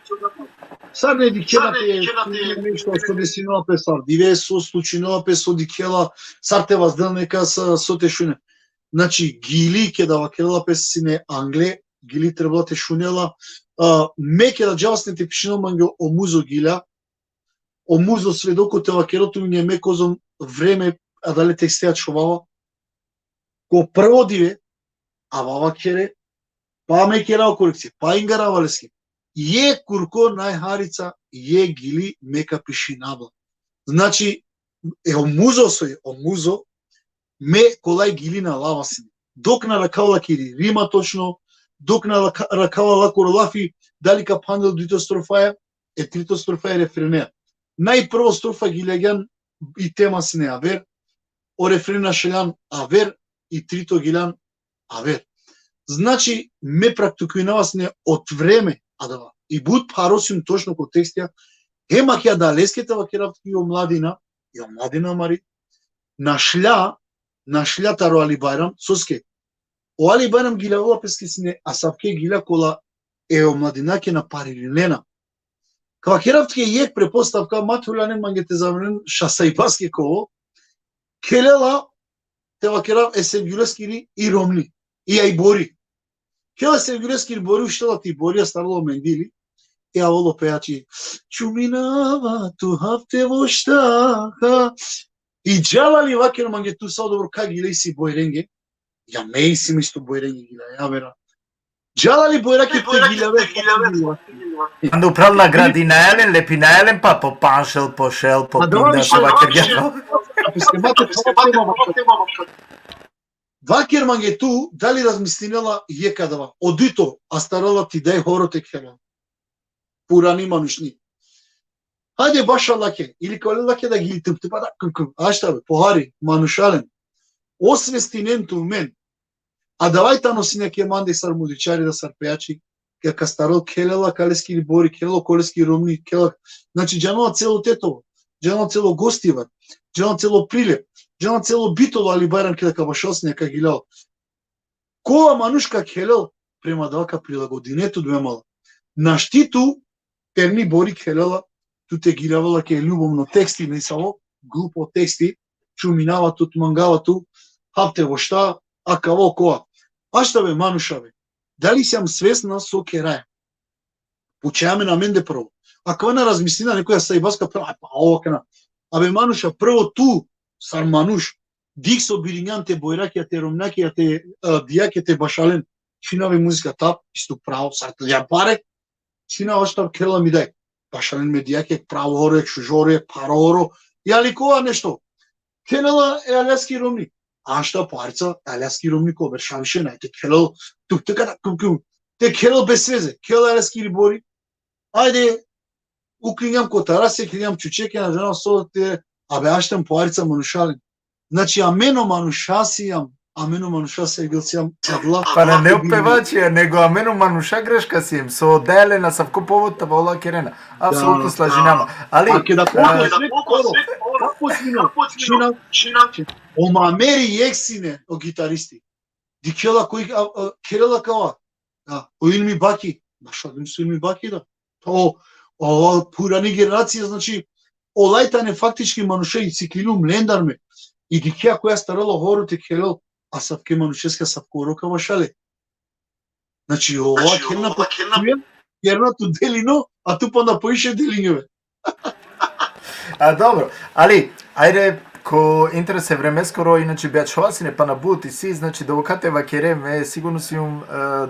sar ne dikhela pe, nešto so desinela pe, sar dive so slučinela pe, so dikhela, sar te vazdel neka, sa, so te šune. Znači, gili, keda vakerela pe sine angle, gili trebela te šunela, a, me keda džava sine te pišinel mange o muzo gilja, o muzo svedoko te vakerel tumen, me kozom vreme adale tekste ačhovava, ko prvo dive, ava vakere, pa me kerav korekcija, pa ingarava leske. Jekh kurko najharica, jekh gili me ka pišinav la. Znači, e, o muzo soj, o muzo, me kolaj gili na lava sine. Dok na rakhav la ki rima točno, dok na rakha-, rakhav la lakoro lafi, dali ka phandel dujto strofaja, e trito strofaja refrenea. Najprvo strofa giljagjan i tema sine aver, o refren našeljan aver, i trito giljan aver. Znači, me praktikujnava sine od vreme adava. I but pharo sijum točno ko tekstija, hem akija adaleske te vakerav ki omladina, i omladina amari, našlja, našlja taro Ali Bajram, soske. O Ali Bajram giljavela peske sine asavke gilja kola e omladinake na paririnena. Ka vakerav tuke jekh pretpostavka, ma te huljanen mange te zavnen šasajbaske kovo, khelela te vakerav e Sevgjuleskiri i romni, i aj bori. Khelela e Sevgjuleskiri bori, uštela ti bori, astarela o mendili, i avela o pejači, čuminava tu hafte voštaha. I džala li vaker mange tu sa odobor ka gilejsi bojrenge, ja me isi isto bojrenge gilja, ja vera. Džala li bojrake te giljave? Ando upral nagradinaja len, lepinaja len, pa po panšel, po šel, po pinda, so vakergja. Vaker mange tu, dali razmislinela jekh adava. O dujto, astarela ti daj horo te khelel. Purani manušni. Hajde baša lake, ili kole lake da gili tup tupa da, kuk, kuk, ašta be, pohari, manušalen. Osvestinen tumen. Adava tano sine ke mande sar muzičari da sar pejači, ka, ka astarel khelela kaleskiri bori, khelela koleskiri romni, khelela, znači, džanela celo Tetovo, džanela celo Gostivar, džanela celo Prilep, džanela celo Bitolo, Ali Bajram keda ka bašel sine ka giljal. Kola manuš ka khelel, prema adava ka prilagodine tu dve mala. Našti tu, terni bori khelela, tu te giljavela ke ljubovno teksti, nesavo, glupo teksti, čuminava tu, mangava tu, hafte vošta, akava okova. Ašta be, manuša be, dali sijam svesna so keraja? Pučaja amen amende prvo. Akava na razmislina nekoja sa i baska prvo, aj pa, ovo kana. Abe manuša, prvo tu, sar manuš, dikh so birinjan te bojrakija, te romnjakija, te, a, dijake te bašalen. Čhinav i muzika tap, isto pravo, sar te džan pare. Čhinav ašta, khelela mi daj. Bašalen me dijake, pravo horo, jekh šužo horo, jekh pharo horo. Ja li kova nešto. Khelela e aljaski romni. Ašta, parica, aljaski romni ko berša više naj te khelel, tup tup kada, kum kum. Te khelel bez veze, khelel aljaskiri bori. Ajde, uklinjam ko tarase, klinjam čučeke, na džanav so te, abe aštem, parica, manušalen. Znači, amen o manuša sijam, amen o manuša sijam, adala. Pa nane o pevačija, nego amen o manuša greška sijam, so dajale na savko povod tava ola kerena. Apsolutno slažinama. Ali, a keda, a, koga sve koro, kako sino, šina, o Mameri jekh sine o gitaristi. Dikhela koj, a, a, kerela kava. A, o Ilmi Baki. Baš adem so Ilmi Baki da. O, o, purani generacija, znači, olaj tane faktički manuša i siklilum lendar me. I dikhea koja starela horo te kerel, asavke manušeska asavko oro ka vašale. Znači, ova, znači, kerna ova, pa kerna, kerna tu delino, a tu panda poviše delinjove. A dobro, ali, ajde, ko interes e vremeskoro, inače bi ačhova sine pana but isi, znači, dovoka te vakere, me sigurno sijum, e,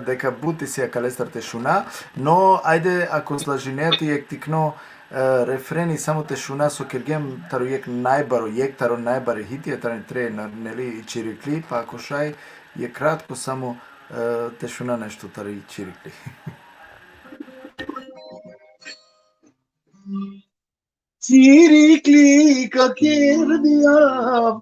deka but isi akalestar te šuna, no, ajde, ako slažinea ti jekh tikno, e, refreni samo te šuna so kergjem taro jekh najbaro, jekh taro najbare hitija, taro tre, na-, neli, i Čirikli, pa ako šaj, jekh kratko samo, e, te šuna nešto tari Čirikli. Čirikli ka kergjav,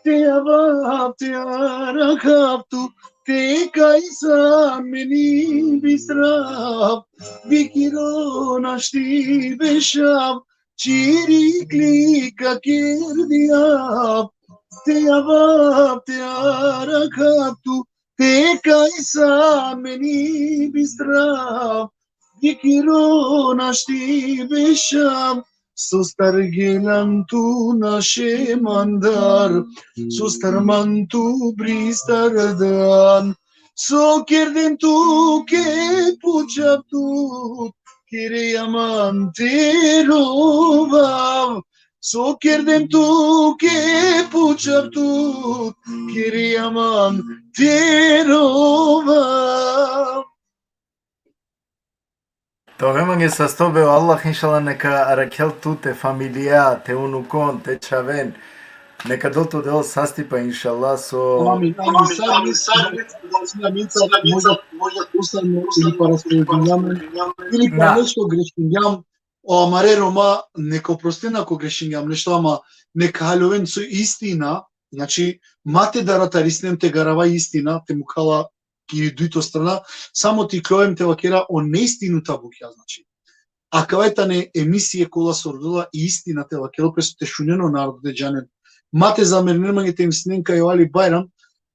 te avav, te arakhav tu, te kajsa meni bistrav, bikiro našti bešav, Čirikli ka kergjav, te avav, te arakhav tu, te kajsa meni bistrav, bikiro našti bešav, sostar gelan tu naše mandar, sostar man tu bristar dan, so kerdem tuke pučav tut, kere aman te rovav, so kerdem tuke pučav tut, kere aman te rovav. Te ove mange sasto be, o Allah inšallah neka arakhel tu, te familija, te unukon, te čhaven. Neka del tu del sastipa inšallah so... Amin, amin. Sar mi, sar mi, sar mi, možda, možda uslovno ili parasporođinjam, ili pa nešto grešinjam, o amare Roma, neka oprostinen ako grešinjam nešto, ama neka haljoven so istina, znači, ma te daratarisnem te garava istina, te mukha la ki dujto strana, samo te ikljoven te vakera o neistinu ta bukja, znači. Akava tane emisije kola so rodela i istina te vakerel, pe so te šunen o narodo te džanen. Ma te zamerinen mange te mislinen kaj o Ali Bajram,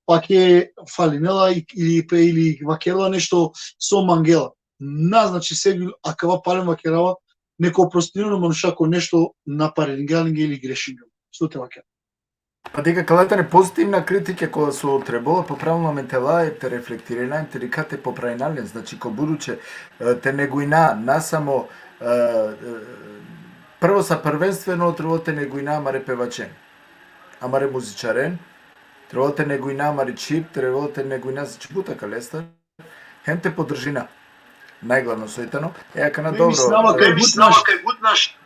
pa ke falinela i, ili pe, ili vakerela nešto so mangela. Na, znači, se akava palem vakerava, neka oprostinen o manuša ko nešto na paringja lenge ili grešingja. So te vakera. Pa deka kala tane pozitivna kritika kola so trebela, pa pravilno amen te la, te reflektirina, te dikha te popravina len, znači, ko buduće, e, te neguina, na samo, e, e, prvo sa prvenstveno trebela te neguina amare pevačen, amare muzičaren, trebela te neguina amari čhib, trebela te neguina, znači, but akalestar, hem te podržina. Najglavno soj tano. E, akana dobro. Mislinava kaj but naš,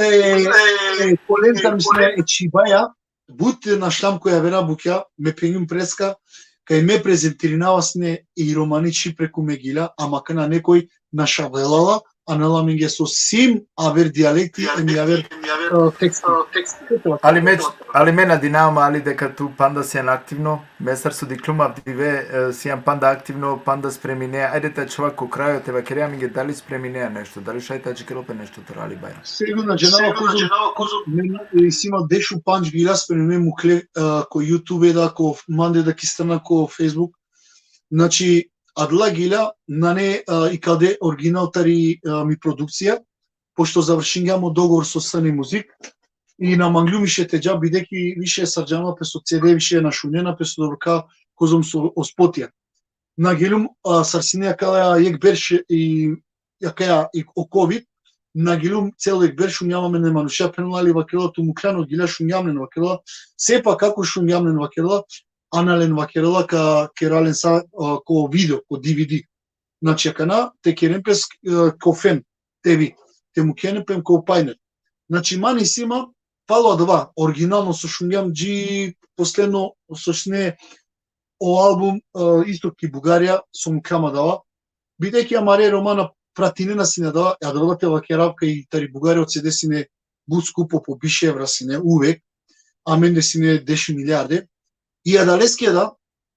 e, e, kolendar, mislinava e čhibaja, but našlam ko javera bukja, me phengjum preska, kaj me prezentirinava sine i romani čhib preku me gilja, ama akana nekoj našavela la, anela amenge so sim aver dijalekti, em javer, e, teksti. Ali me, ali me nadinava ma, Ali, deka tu panda sian aktivno, me sar so dikhlum avdive, e, sian panda aktivno, panda spreminea. Ajde te ačhova ko krajo, te vakere amenge dali spreminea nešto, dali šaj te adžikerel pe nešto taro Ali Bajram. Sigurno, džanava kozom, me, e, isi ma dešupandž gilja spremime mukhle, e, ko YouTube da, ko mande da ki strana ko Facebook. Znači, adala gilja nane, e, ikade original tari, e, mi produkcija, pošto završingjam o dogovor so Sani Muzik, i na manglum više te dža, bideki više sar džanava pe so C D više na šunena pe so dobro ka, kozom so o spotija. Na gelum, a, sar sine akaja jekh berš i, akaja i o kovid, na gelum celo jekh berš, šungjam amen e manuša, phenela, Ali, vakerela, tu mukhljan o gilja, šungjam len, vakerela, sepak ako šungjam len, vakerela, ana len, vakerela, ka kera len sa, a, ko video, ko D V D. Znači, akana te keren pes, e, ko Fen T V, te mukhen pe ko Pioneer. Znači, man isi ma palo adava, originalno so šungjam dži posledno so sine o album, e, isto ki Bugarija, so mukha ma adava. Bideki amare Roma na pratinena sine adava, e, adava te vakerav kaj tari Bugarija o C D sine but skupo, po biš evra sine uvek, amende sine deš milijarde. I adaleske da,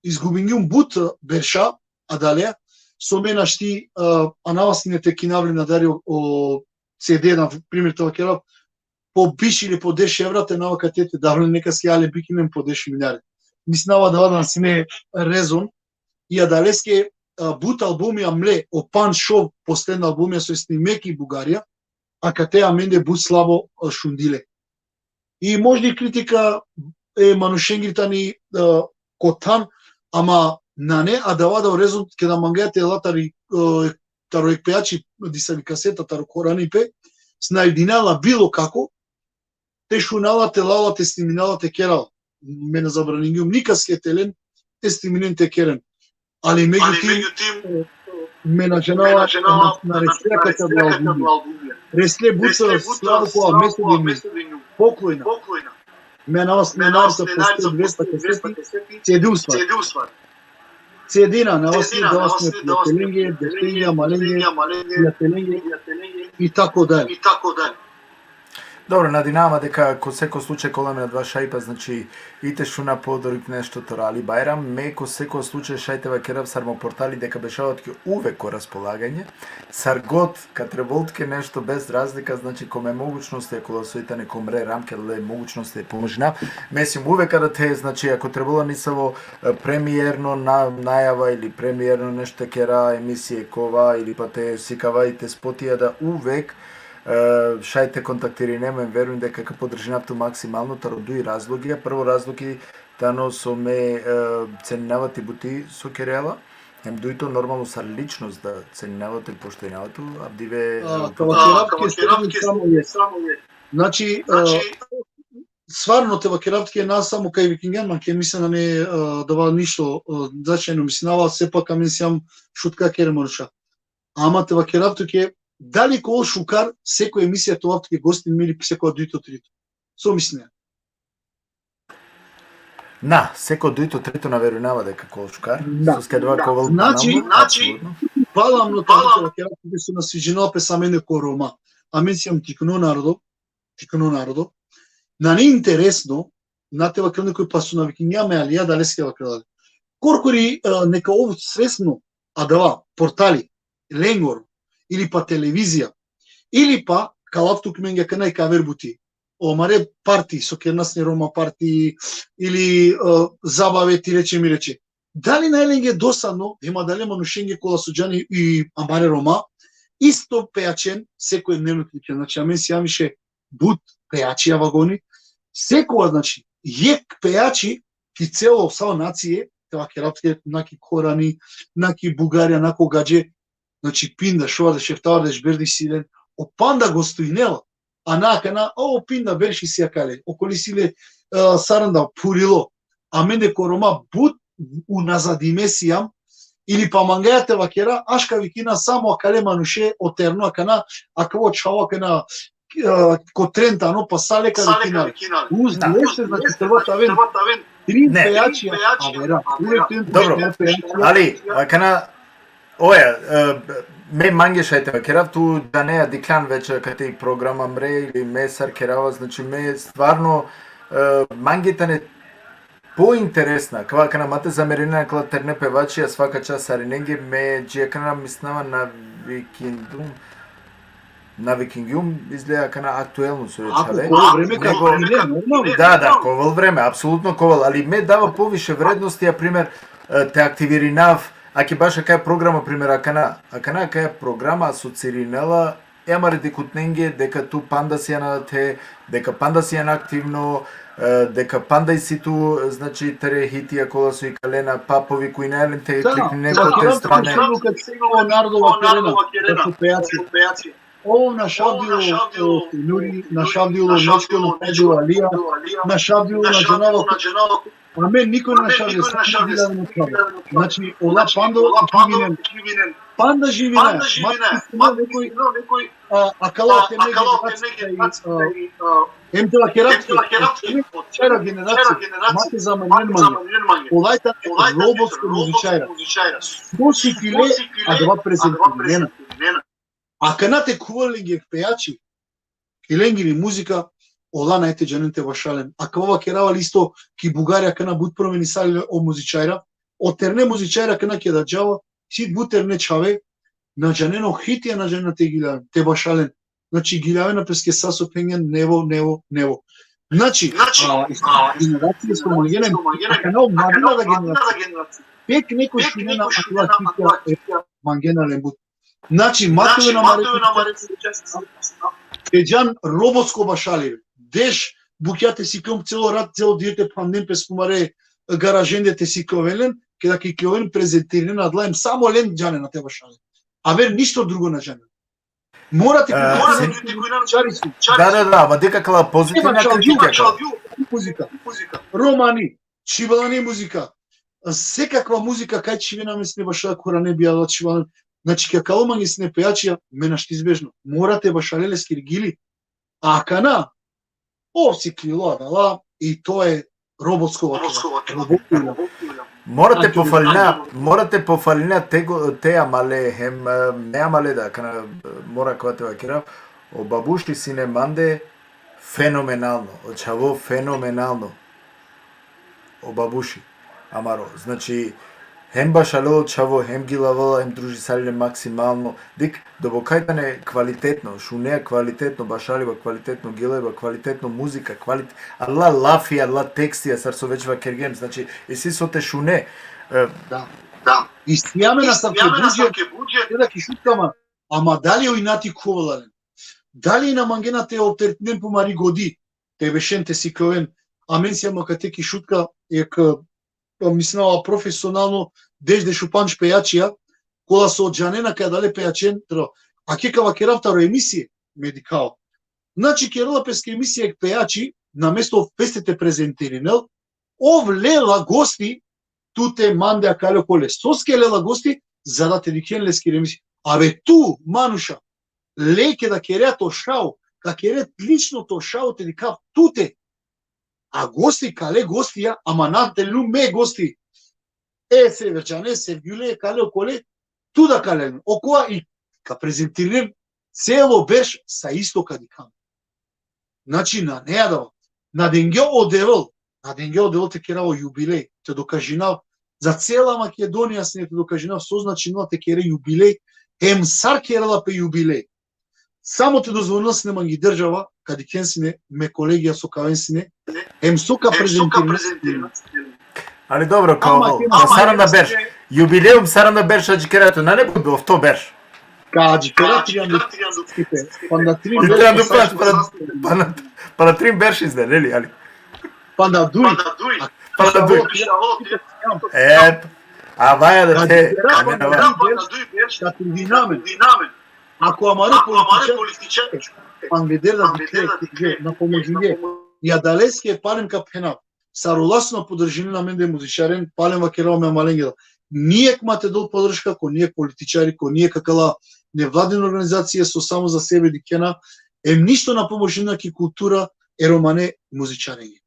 izgubingjum but berša adale, so me našti, e, anava sine te kinav len adari o, o C D, na primer, te vakerav, po biš ili po deš evra te anava kate te dav len nekaske, ale bikinen po deš milijarde. mislinava da, da sine rezon, i adaleske, a, but albumija mle, o pandž šov posledna albumija so e snime ki Bugarija, akate amende but slabo, a, šundile. I možda i kritika e manušengiri tani, a, ko than, ama nane adava da o rezon keda mangaja te la tari, e, taro jekh pejači disali kaseta, taro korani pe, snajdinela bilo kako, te šunela, te lela, te sniminela, te kerela. Me na zabraningjum nikaske te len, te sniminen, te keren. Ali megjutim, e, me na džanava, na, na resle akate albumija. Resle but slabo ko meso dinju. Poklojna. Me na vas ne narsa posto dvesta kaseti, cedi u stvari. Cedina, na vas ne dava sine prijatelenge, dešenge, amalenge, prijatelenge, i tako dalje. Dobro, nadinava ma deka ko seko slučaj kola amen adava šajipa, znači, i te šuna podorik nešto taro Ali Bajram, me ko seko slučaj šaj te vakerav sar mo portali deka bešava tuke uvek ko raspolaganje, sar god ka trebol tuke nešto bez razlika, znači, ko me mogućnosti, ako la soj tane ko mre ramke, le mogućnosti pomožina, me sijum uvek kada te, znači, ako trebol la nisavo, e, premierno na, najava ili premierno nešto te kera, emisije kova ili pa te sikava i te spotija, da uvek e, šaj te kontaktirine me, verujum deka ka podržinav tu maksimalno taro duj razlogija. Prvo razlogi tano so me, e, ceninava ti buti so kerela, hem dujto normalno sar ličnost da ceninava tu, poštujnava tu, avdive, e, A, ka vakerav tuke samo samo jek. Znači, e, stvarno te vakerav tuke, na samo kaj vikingjan, ma ke mislinava nane, e, dava ništo, e, značajno, mislinava, sepak amen sijam šutkakere manuša. Ama te vakerav tuke, dali ka ovel šukar, seko emisija te ovav tuke gostin, ili seko dujto, trito. So mislinea? Na, seko dujto, trito na verujnava deka ka ovel šukar. Da. Soske adava ka ovel, znači, palamno, znači, palamno, tano te vakerav tuke so na sviđinela pes amende ko Roma. Amen sijam tikno narodo, tikno narodo. Nane interesno, na te vakerel nekoj pa so na vikingja me, ali ja adaleske vakerela. Korkori, e, neka ov sresno adava portali, lengoro, ili pa televizija, ili pa ka lav tuke mange akana i ka aver buti. O amare parti, so kerena sine Roma parti, ili, e, zabave, ti reče, mi reče. Dali nane lenge dosadno, hem adale manušenge kola so džani i amare Roma, isto pejačen, seko dnevno ključen. Znači, amen sijam više but pejačija vagoni, sekova, znači, jek pejači ki celo sa o nacije, te vakerav tuke, na ki Korani, na ki Bugarija, na ko gadže, znači, pinda, šovardeš, eftavardeš berš isi len, o panda gostujnela, a na akana, o pinda berš isi akale, okoli isi le, e, saranda, phurilo, amende ko Roma but unazadime sijam, ili pa mangaja te vakera, aška vikina samo akale manuše, o terno akana, akavo čhavo akana, e, ko tren tano, pa sa leka vikina. Uz leste, znači, treba te aven tri pejačija avera. Uvek tren. Dobro, ali, akana, oja, e, me mange šaj te vakerav, tu džanea, dikhljan veče kate i programa mre, ili me sar kerava, znači, me stvarno, e, mange tane pointeresna, kava akana, ma te zamerinen akala terne pevačija, svaka čast sarinenge, me dži akana mislinava na vikingum, na vikingjum, izgleda akana aktuelno so je čhave. Ko vreme ka nego, normalno. Da, da, ko ovel vreme, apsolutno ko ovel, ali me dava poviše vrednosti, a primer, e, te aktivirinav, ake baš akaja programa, primer, akana, akana akaja programa asocirinela e amare dikhutnenge deka tu panda sijan te, deka panda sijan aktivno, e, deka panda isi tu, znači, tere hitija kola so ikalena, pa povikujnena len te klikninen ko te strane. Leonardo vakerena, da su pejači. Ovo našavdilo, o Nuri, našavdilo Nočko, našavdilo Alija, našavdilo na džanava. Amen nikoj našavdilo, samo giljavdilo. Znači, ola panda živinen. Panda živinen. Mat nekoj, a, akala te nege, a, em te vakerav tuke, čera generacija, ma te zamerinen mange. Ola i tane robotsko muzičarja. So sikile, adava prezentirena. Akana te khuvel lenge pejači, ki lengiri muzika, ola nane te džanen te bašalen. Akava vakerava isto, ki Bugarija akana but promenisale o muzičarja, o terne muzičarja akana keda džava, si but terne čhave, na džanen o hitija, na džanen te giljaven, te bašalen. Znači, giljavena peske sa so phengjan, nevo, nevo, nevo. Znači, a, generacije so mangena, akana o mladina da generacija. Tek neko šunena akala čhivka e mangena len but. Znači, mate na mare, te džan robotsko bašalibe. Deš bukja te sikljom celo rat, celo dive te phanden pes tumare garažende te sikloven len, keda ki sikloven prezentirinen adala, em samo len džanena te bašalen. Aver ništo drugo na džanena. Mora te, e, mora te, da, da, da, ama dikh akala pozitivna kritika. Muzika. Romani, čhivlani muzika. Sekakva muzika kaj čhivena, amen sine bašo korane bijala čhivlana. Znači, kaj akala mange sine pejačija, me našti izbežno. Mora te bašale leskiri gili. Akana, ov siklilo adala, i to e robotsko vakera. Robotsko vakera. Mora te pofalina, mora te pofalina te, te amale, hem, e, ne amale da, akana, e, mora kova te vakera, o babuši sine mande fenomenalno, o čhavo fenomenalno. O babuši amaro. Znači, hem bašalel o čhavo, hem gilavela, hem družisali le maksimalno. Dikh, dobo kaj tane kvalitetno, šunea kvalitetno bašaliba, kvalitetno gileba, kvalitetno muzika, kvalit-, adala lafija, adala tekstija, sar so već vakergjem, znači, isi so te šune. E, da. Da. Isi amen asavke budže, te da ki Šutka, ama, ama dali o inati khovela len? Dali na mangena te opteretinen pumari godi, te bešen te sikloven? Amen sijam akate ki Šutka, jekh, e, mislinava profesionalno, deš, dešupandž pejačija, kola so džanena kaj adale pejačen, tro, ake ka vakerav taro emisije, me dikhava. Znači, kerela peske emisije jekh pejači, namesto peste te prezentirinel, ov lela gosti, tute, mande, akale okole. Soske lela gosti? Za da te dikhen leskiri emisije. Abe tu, manuša, le keda kere to šau, ka kere lično to šau te dikhav tute. A gosti, kale gostija, ama na te lum me gosti. E, Severčane, Sevgjule, kale okole, tu da ka len. Okova i ka prezentirinen celo berš, sa isto ka dikhan. Znači, nane adava. Na denge o Devel, na denge o Devel te kerav o jubilej, te dokažinav za cela Makedonija sine, te dokažinav so značinela te kere jubilej, hem sar kerela pe jubilej. Samo te dozvolinel sine mange i država, ka dikhen sine me kolegija so ka aven sine, hem so ka prezentirinel. Ali dobro, kao, ama, saranda berš. Jubileum saranda berš adžikera tu, nane po ofto berš. Ka adžikera trianda, panda trin berš. Panda, panda trin berš izde, neli, ali. Panda duj. Panda duj. E, avaja da te, ka trivinamen. Ako amare političari, panda der da dikhe, na pomožinge, i adaleske palem ka phenav. Sar ola so na podržinen amende muzičaren, palem vakerava me amalenge da. Nijek ma te del podrška ko nijek političari, ko nijek akala nevladina organizacija so samo za sebe dikhena, em ništo na pomožinena ki kultura e romane muzičarenge.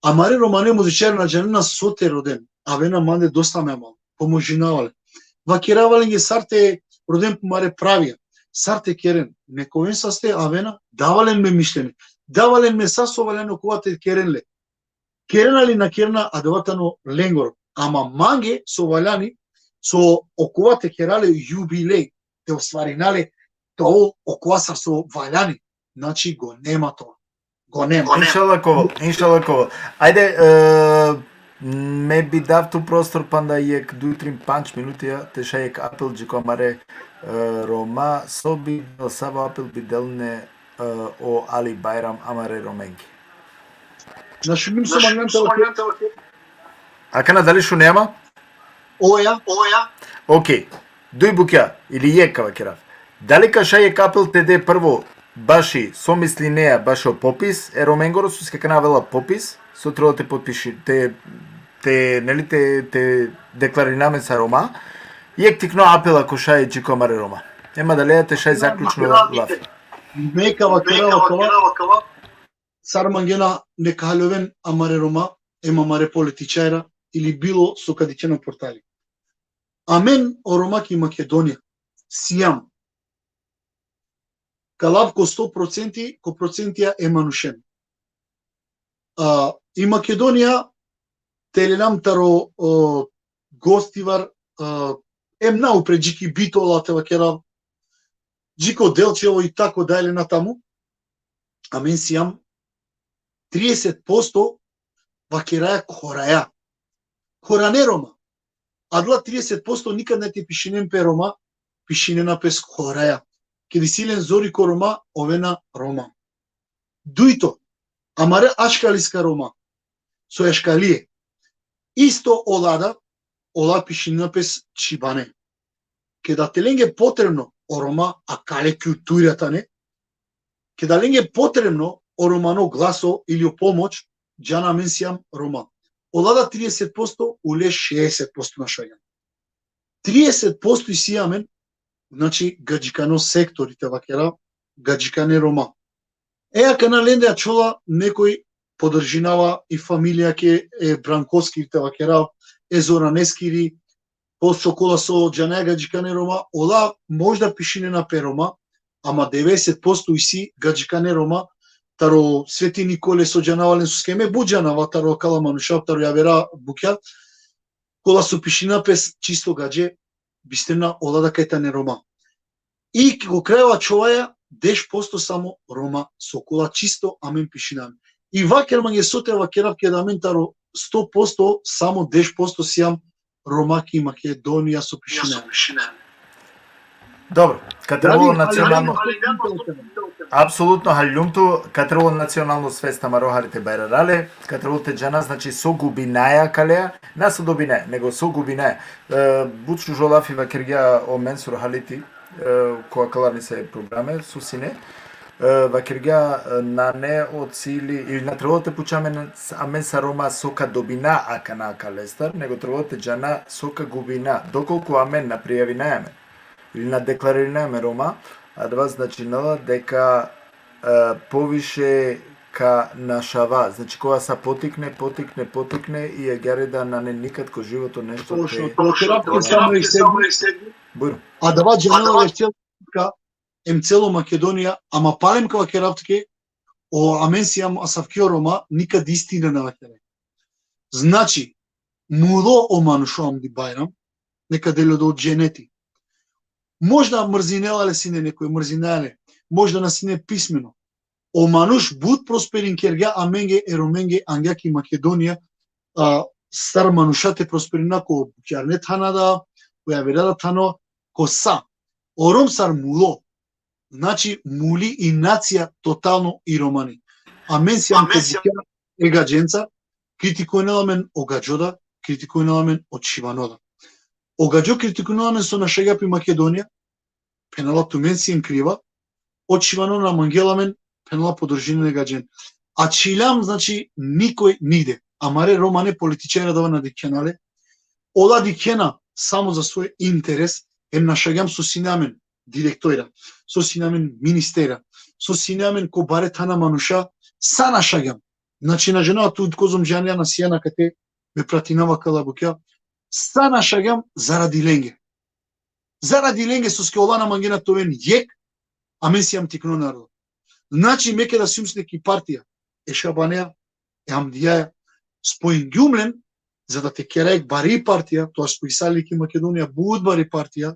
Amare romane muzičari na džanena so te roden, avena mande dosta me amal, pomožinava le. Vakerava lenge sar te roden pumare pravija, sar te keren, nek oven saste, avena, dava len me mišljenje, dava len me sa so valjani okova te keren le. Kerena li na kerena, adava tano lengoro. Ama mange so valjani, so okova te kera le jubilej, te ostvarina le, to okova sar so valjani. Znači, go nema to. Go nema. Inšala kova, inšala kova. Ajde, e, me bi dav tu prostor panda jekh duj, trin, pandž minutija, ja, te šaj jekh apel dži ko amare, e, Roma, so bi del, savo apel bi del ne, e, o Ali Bajram amare Romenge. Na šunim so mangan te vakerav. Akana dali šunea ma? Oja. Oja. Okej. Duj bukja, ili jekh ka vakerav. Dali ka šaj jekh apel te de prvo baši so mislinea bašo popis e Romengoro, soske akana avela popis, so trebela te potpiši, te, te, neli, te, te deklarina amen sar Roma. Jekh tikno apel ako šaj dži ko amare Roma. Em adaleja te šaj zaključno lafi. Me ka vakerav akava, sar mangena neka haljoven amare Roma, em amare političarja, ili bilo so ka dikhen o portali. Amen o Roma ki Makedonija sijam, ka lav ko sto procenti, ko procentija e manušen. A, i Makedonija, te lelam taro, o, Gostivar, a, em na upre, dži ki Bitola te vakerav, dži ko Delčevo i tako dalje natamu, amen sijam trideset posto vakeraja khoraja. Khorane Roma. Adala trideset posto nikad nane te pišinen pe Roma, pišinena pes khoraja. Keda isi len zori ko Roma, ovena Roma. Dujto, amare aškaliska Roma, so aškalie, isto ola da, ola pišinena pes čhibane. Keda te lenge potrebno o Roma, akale kultura tane, keda lenge potrebno o romano glaso ili o pomoć, džana amen sijam Roma. Ola da trideset posto, ule šeeset posto našagjam. Trideset posto isi amen, znači, gadžikano sektori te vakera, gadžikane Roma. E, akana lende ačhola nekoj podržinava i familijake e Brankoskiri te vakera, e Zoraneskiri, pošto kola so džanaja gadžikane Roma, ola možda pišinena pe Roma, ama devedeset posto isi gadžikane Roma, taro Sveti Nikole so džanava len, soske me but džanava taro akala manuša, taro javera bukja, kola so pišinena pes čisto gadže, bisterna ola da kaj tane Roma. I ko krajeva ačhovaja, deš posto samo Roma, so kola čisto amen pišinena. I vaker mange so te vakerav, keda amen taro sto posto, samo deš posto sijam Roma ki Makedonija so pišinena. Dobro, ka trebol Dali, nacionalno, ali, ali, apsolutno, haljum tu, ka trebol nacionalno svest amaro hari te bajrarale, ka trebol te džana, znači, so gubinaja akaleja, na so dobinaja, nego so gubinaja. E, but šužo lafi vakergja o Mensur Haliti, e, ko akala nesave programe so sine, e, vakergja, e, nane o cili, ili na trebol te puča amen, amen sar Roma so ka dobina akana akalestar, nego trebol te džana so ka gubina, dokolku amen na prijavinaja amen ili na deklaririnaja amen Roma, adava značinela deka, e, poviše ka našava. Znači, kova sa potikne, potikne, potikne i agjaar da nane nikad ko životo nešto te... Točno, točno, točno, samo i sebi. Bujrum. Adava džanela veštel ka em celo Makedonija, ama palem ka vakerav tuke, o amen sijam asavki o Roma, nikad istina na vakera. Znači, mulo o manuš o Amdi Bajram, neka del o dženeti. Možda mrzinela le sine nekoj, mrzinela le, možda na sine pismeno. O manuš but prosperinkergja amenge e Romenge, angja ki Makedonija, a, sar manuša te prosperina ko bukjarne thana da, ko javera da thano, ko sa. O Rom sar mulo, znači, muli i nacija totalno i romani. Amen sijam ko bukja e gadženca, kritikujnela amen o gadžo da, kritikujnela amen o čhivano da. O gadžo kritikujnela amen so našagja pi Makedonija, phenela tumen sien kriva, o čhivano na mangela amen, phenela podržinen e gadžen. A čhiljam, znači, nikoj nigde. Amare romane političarja adava na dikhena le. Ola dikhena samo za svoj interes, em našagjam so sine amen direktorja, so sine amen ministerja, so sine amen ko bare thana manuša, sa našagjam. Znači, na džanava tu kozom džanja na sijana kate me pratinava kala bukja, sa našagjam zaradi lenge. Zaradi lenge, soske ola na mangena te oven jekh, amen sijam tikno narodo. Znači, me keda sijum sine ki partija, e Šabaneja, e Amdijaja, spojingjum len, za da te kera jekh bari partija, to spojisali ki Makedonija, but bari partija,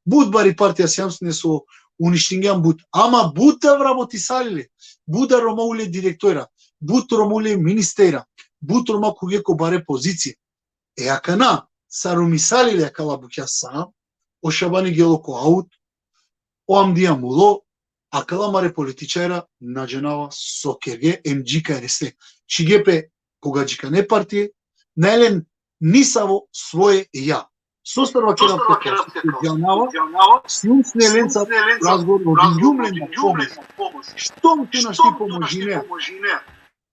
but bari partija sijam sine so uništingjam but, ama but da vrabotisali le, but da Roma ule direktorja, but Roma ule ministerja, but Roma khuvge ko bare pozicija. E akana, sar rumisali le akala bukja sa, o Šabani gelo ko aut, o Amdija mulo, akala amare političarja na džanava so kerge, em dži kaj reste. Čhige pe ko gadžikane partije, nane len nisavo svoje ja. Sostar vakerav tuke, džanava, sijum sine lenca razgovor, rodingjum len da pomoć. Štom tu našti pomožine?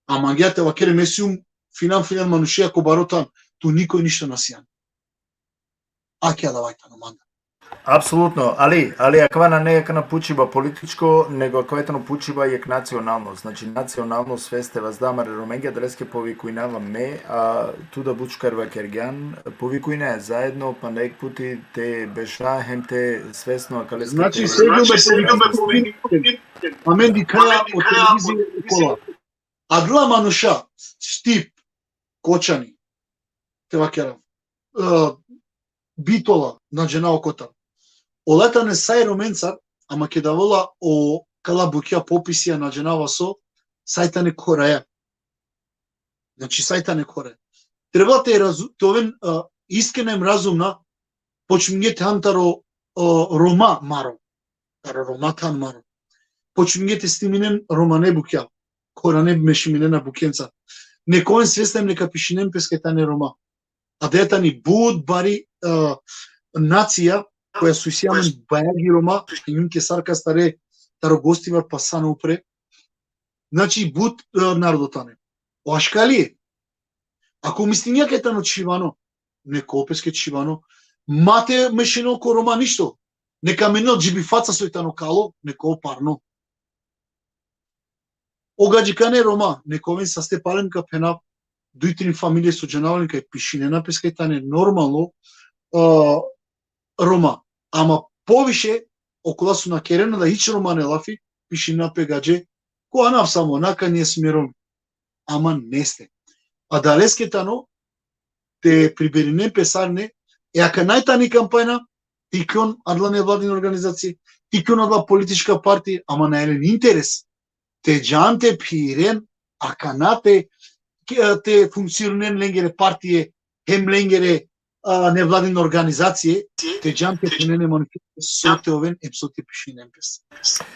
A mangea te vakere, me sijum filan, filan manušija ko baro than, tu nikoj ništo na sijan. Ake adava tano manda. Apsolutno, ali, ali akava nane akana pučiba političko, nego akava tano pučiba jekh nacionalno. Znači, nacionalno svest te vazda amare Romenge, adaleske povikujnava me, a tu da but šukar vakergjan, povikujnaja zaedno, panda jekh puti te beša hem te svesno akaleske... Znači, te... sebi me povikujnava. Amen dikhaja o televizije okola. Adala manuša, Štip, Kočani, te vakerav, e, Bitola, na džanava kotar. Ola tane sa e Romencar, ama keda avela o kala bukja popisija, na džanava so, sa tane khoraja. Znači, saj tane kore. Trebela te razu-, te oven, a, iskrena em razumna, počmingje te han taro, a, Roma maro. Taro Roma te han maro. Počmingje te sniminen romane bukja. Korane mešinena bukjenca. Neka oven svesna em neka pišinen peske tane Roma. Adaja tani but bari, a, nacija, koja so isi amen bajagi Roma, injum ke sar ka stare, taro Gostivar pa sa na upre. Znači, but, a, narodo tane. O aškali e. Ako mislinja ke tano čhivano, neka ov peske čhivano. Ma te mešinel ko Roma ništo. Neka menel dži bi faca soj tano kalo, neka ov parno. O gadžikane Roma, neka oven saste, palem ka phenav, duj trin familije so džanava len kaj pišinena peske tane normalno, a, Roma. Ama poviše, okola so na kerena da hič romane lafi, pišinena pe gadže, ko anav samo, nakanja smerom. Ama neste. Adaleske tano, te priberinen pe sarine, e akana tani kampanja, tikjon adala nevladin organizacije, tikjon adala politička partije, ama nane len interes te džan te phiren, akana te, te funkcioninen lengere partije, hem lengere, a, nevladin organizacije, te džan te phenen e manušen so te oven, em so te pišinen pes.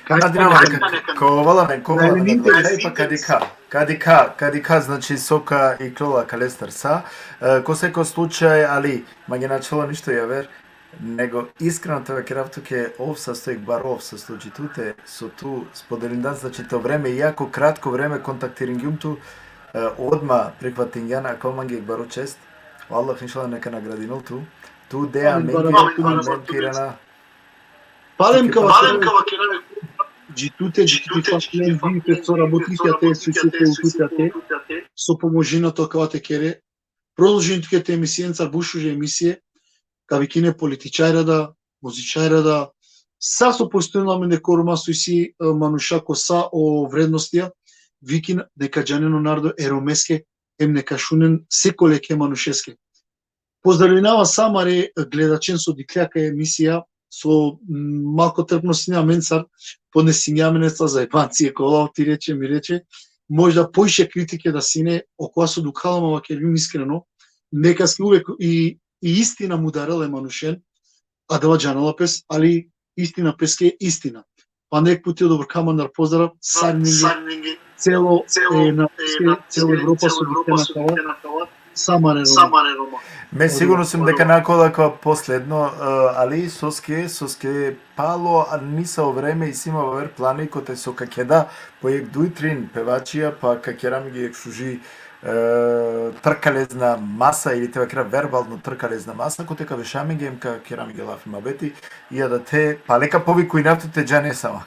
Kaj Adriano, tane ka-, kovala amen, kovala amen, interes, kaj pa interes. Kadika, kadika, kadika, znači, so ka ikljola kalestar sa, e, ko seko slučaj, ali mange na ačhola ništo javer, nego iskreno te vakerav tuke, ov sasto, jekh baro ov sasto dži tute, so tu spodelindan, znači, to vreme, iako kratko vreme kontaktiringjum tu, e, odma prihvatingjan, akava mange jekh baro čest. O Allah, inšallah, neka nagradinel tu. Tu dea amenge, amen, amen ka irana. Palem ka vakerav dži tute, dži tute familije, dži tute so rabotitja te, so isi te, so pomožina to kava te kere. Prodolžin tuke te emisijencar, but šuže emisije, ka vikine političarja da, muzičarja da, sa so postojnela amende ko Roma so isi, e, manuša ko sa o vrednostija, vikin, neka džanen o narodo e Romeske, em neka šunen sekole jekhe manušeske. Pozdravinav sa amare gledačen so dikhlja kaj emisija, so, m, malko trpno sine amencar, podnesingja amenca zajebancije, kola ov ti reče, mi reče, možda poviše kritike da sine, okova so dukhala ma vakergjum iskreno, nekaske uvek i, i istina mudarela e manušen, adava džanela pes, ali istina peske istina. Panda jekh puti odobor ka mandar pozdrav sarinenge, celo, e, na, celo Evropa so dikhena kava, sa amare Roma. Me sigurno sijum deka na ka ovel akava posledno, e, ali soske, soske palo, a nisavo vreme isi ma aver plani kote so ka keda po jekh duj trin pevačija, pa ka kera amenge jekh šuži, e, trkalezna masa, ili te vakera verbalno trkalezna masa, kote ka beša amenge em ka kera amenge lafi muhabeti, i adate, pale ka povikujnav tut te džane sama.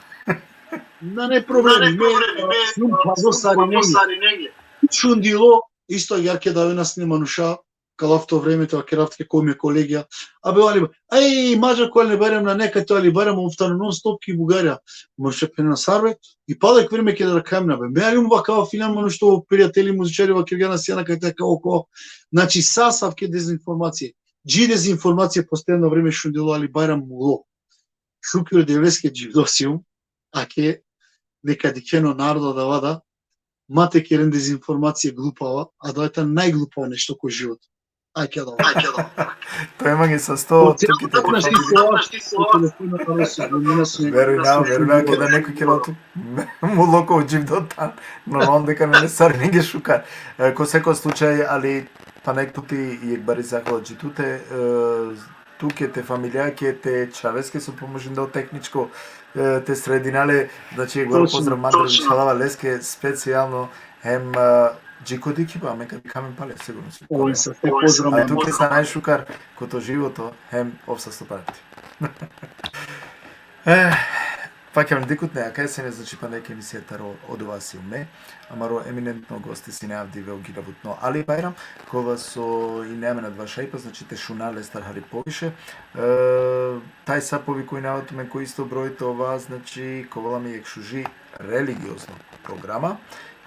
Nane problemi, me, e, sijum pazlo sarinenge. Šundilo, isto agjaar keda avena sine manuša, kalav to vreme, te vakerav tuke, ko me kolegija. Abe, o Ali, aj, Madžar ko Ali Bajram nane, kaj to Ali Bajram, ov tano non stop ki Bugarija. Manuša phenena sar be, i palo jekh vreme keda rakhaja amen, abe. Me aljum vakava filan manuš, to prijateli muzičari, vakergja na sijana kaj te ka oko. Znači, sa asavke dezinformacije. Dži dezinformacije posledno vreme šundilo, Ali Bajram mulo. Šukir Devleske, dživdo sijum, ake neka dikhen o narodo adava da, ma te keren dezinformacije glupava, adava tano najglupavo nešto ko životo. Aj, keda. To e mange sasto, tuke te... Verujnav, verujnav, keda neko kerela tut mulo, ko dživdo tano, normalno deka nane sarinenge šukar. E, ko seko slučaj, Ali, panda jekh puti, jekh bari zahvala dži tute, e, tuke, te familijake, te čhaveske so pomožinda o tehničko, e, te sredina le, znači, jekh baro pozdrav mandar, bičhalava leske specijalno, hem, e, dži ko dikhiba, amen ka dikha amen pale, sigurno. Oj, sa te pozdrav. A tuke sa najšukar ko to životo, hem ov sasto pameti. E, pa, keren dikhutne, akaja sine, znači, panda jekh emisija taro Odova sium me, amaro eminentno gosti sine Avdive Ogilavutno Ali Bajram, kova so ine amen adava šajipa, znači, te šuna lestar hari poviše. E, taj sa povikujnava tumen ko isto broj, te ova, znači, ka ovel amen jekh šuži religiozno programa,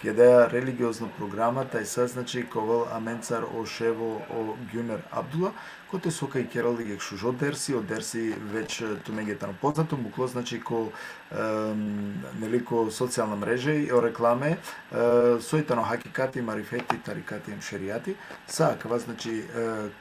jedaja religiozno programa, taj sa, znači, ka ovel amencar o ševo o Güner Abdullah, kote so ka ikerel jekh šužo dersi, o dersi već, e, tumenge tano poznato, muklo, znači, ko, em, neli, ko socijalna mreže i o reklame, e, soj tano hakikati, marifeti, tarikati hem šerijati, sa akava, znači, e,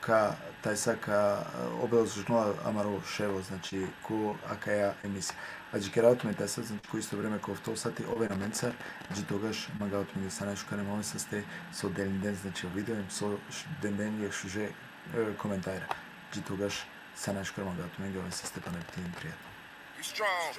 ka, taj sa ka, e, obrazložinela amaro ševo, znači, ko akaja emisija. Adžikerav tumen taj sa, znači, ko isto vreme ko ofto sati, oven amencar, dži togaš mangav tumenge sa najšukar hem oven saste so delinden, znači, o video, hem so š-, denden jekh šuže, e, komentara. Dži togaš sa najšukar mangav tumenge, oven saste, pana bitin prijatno. Be strong.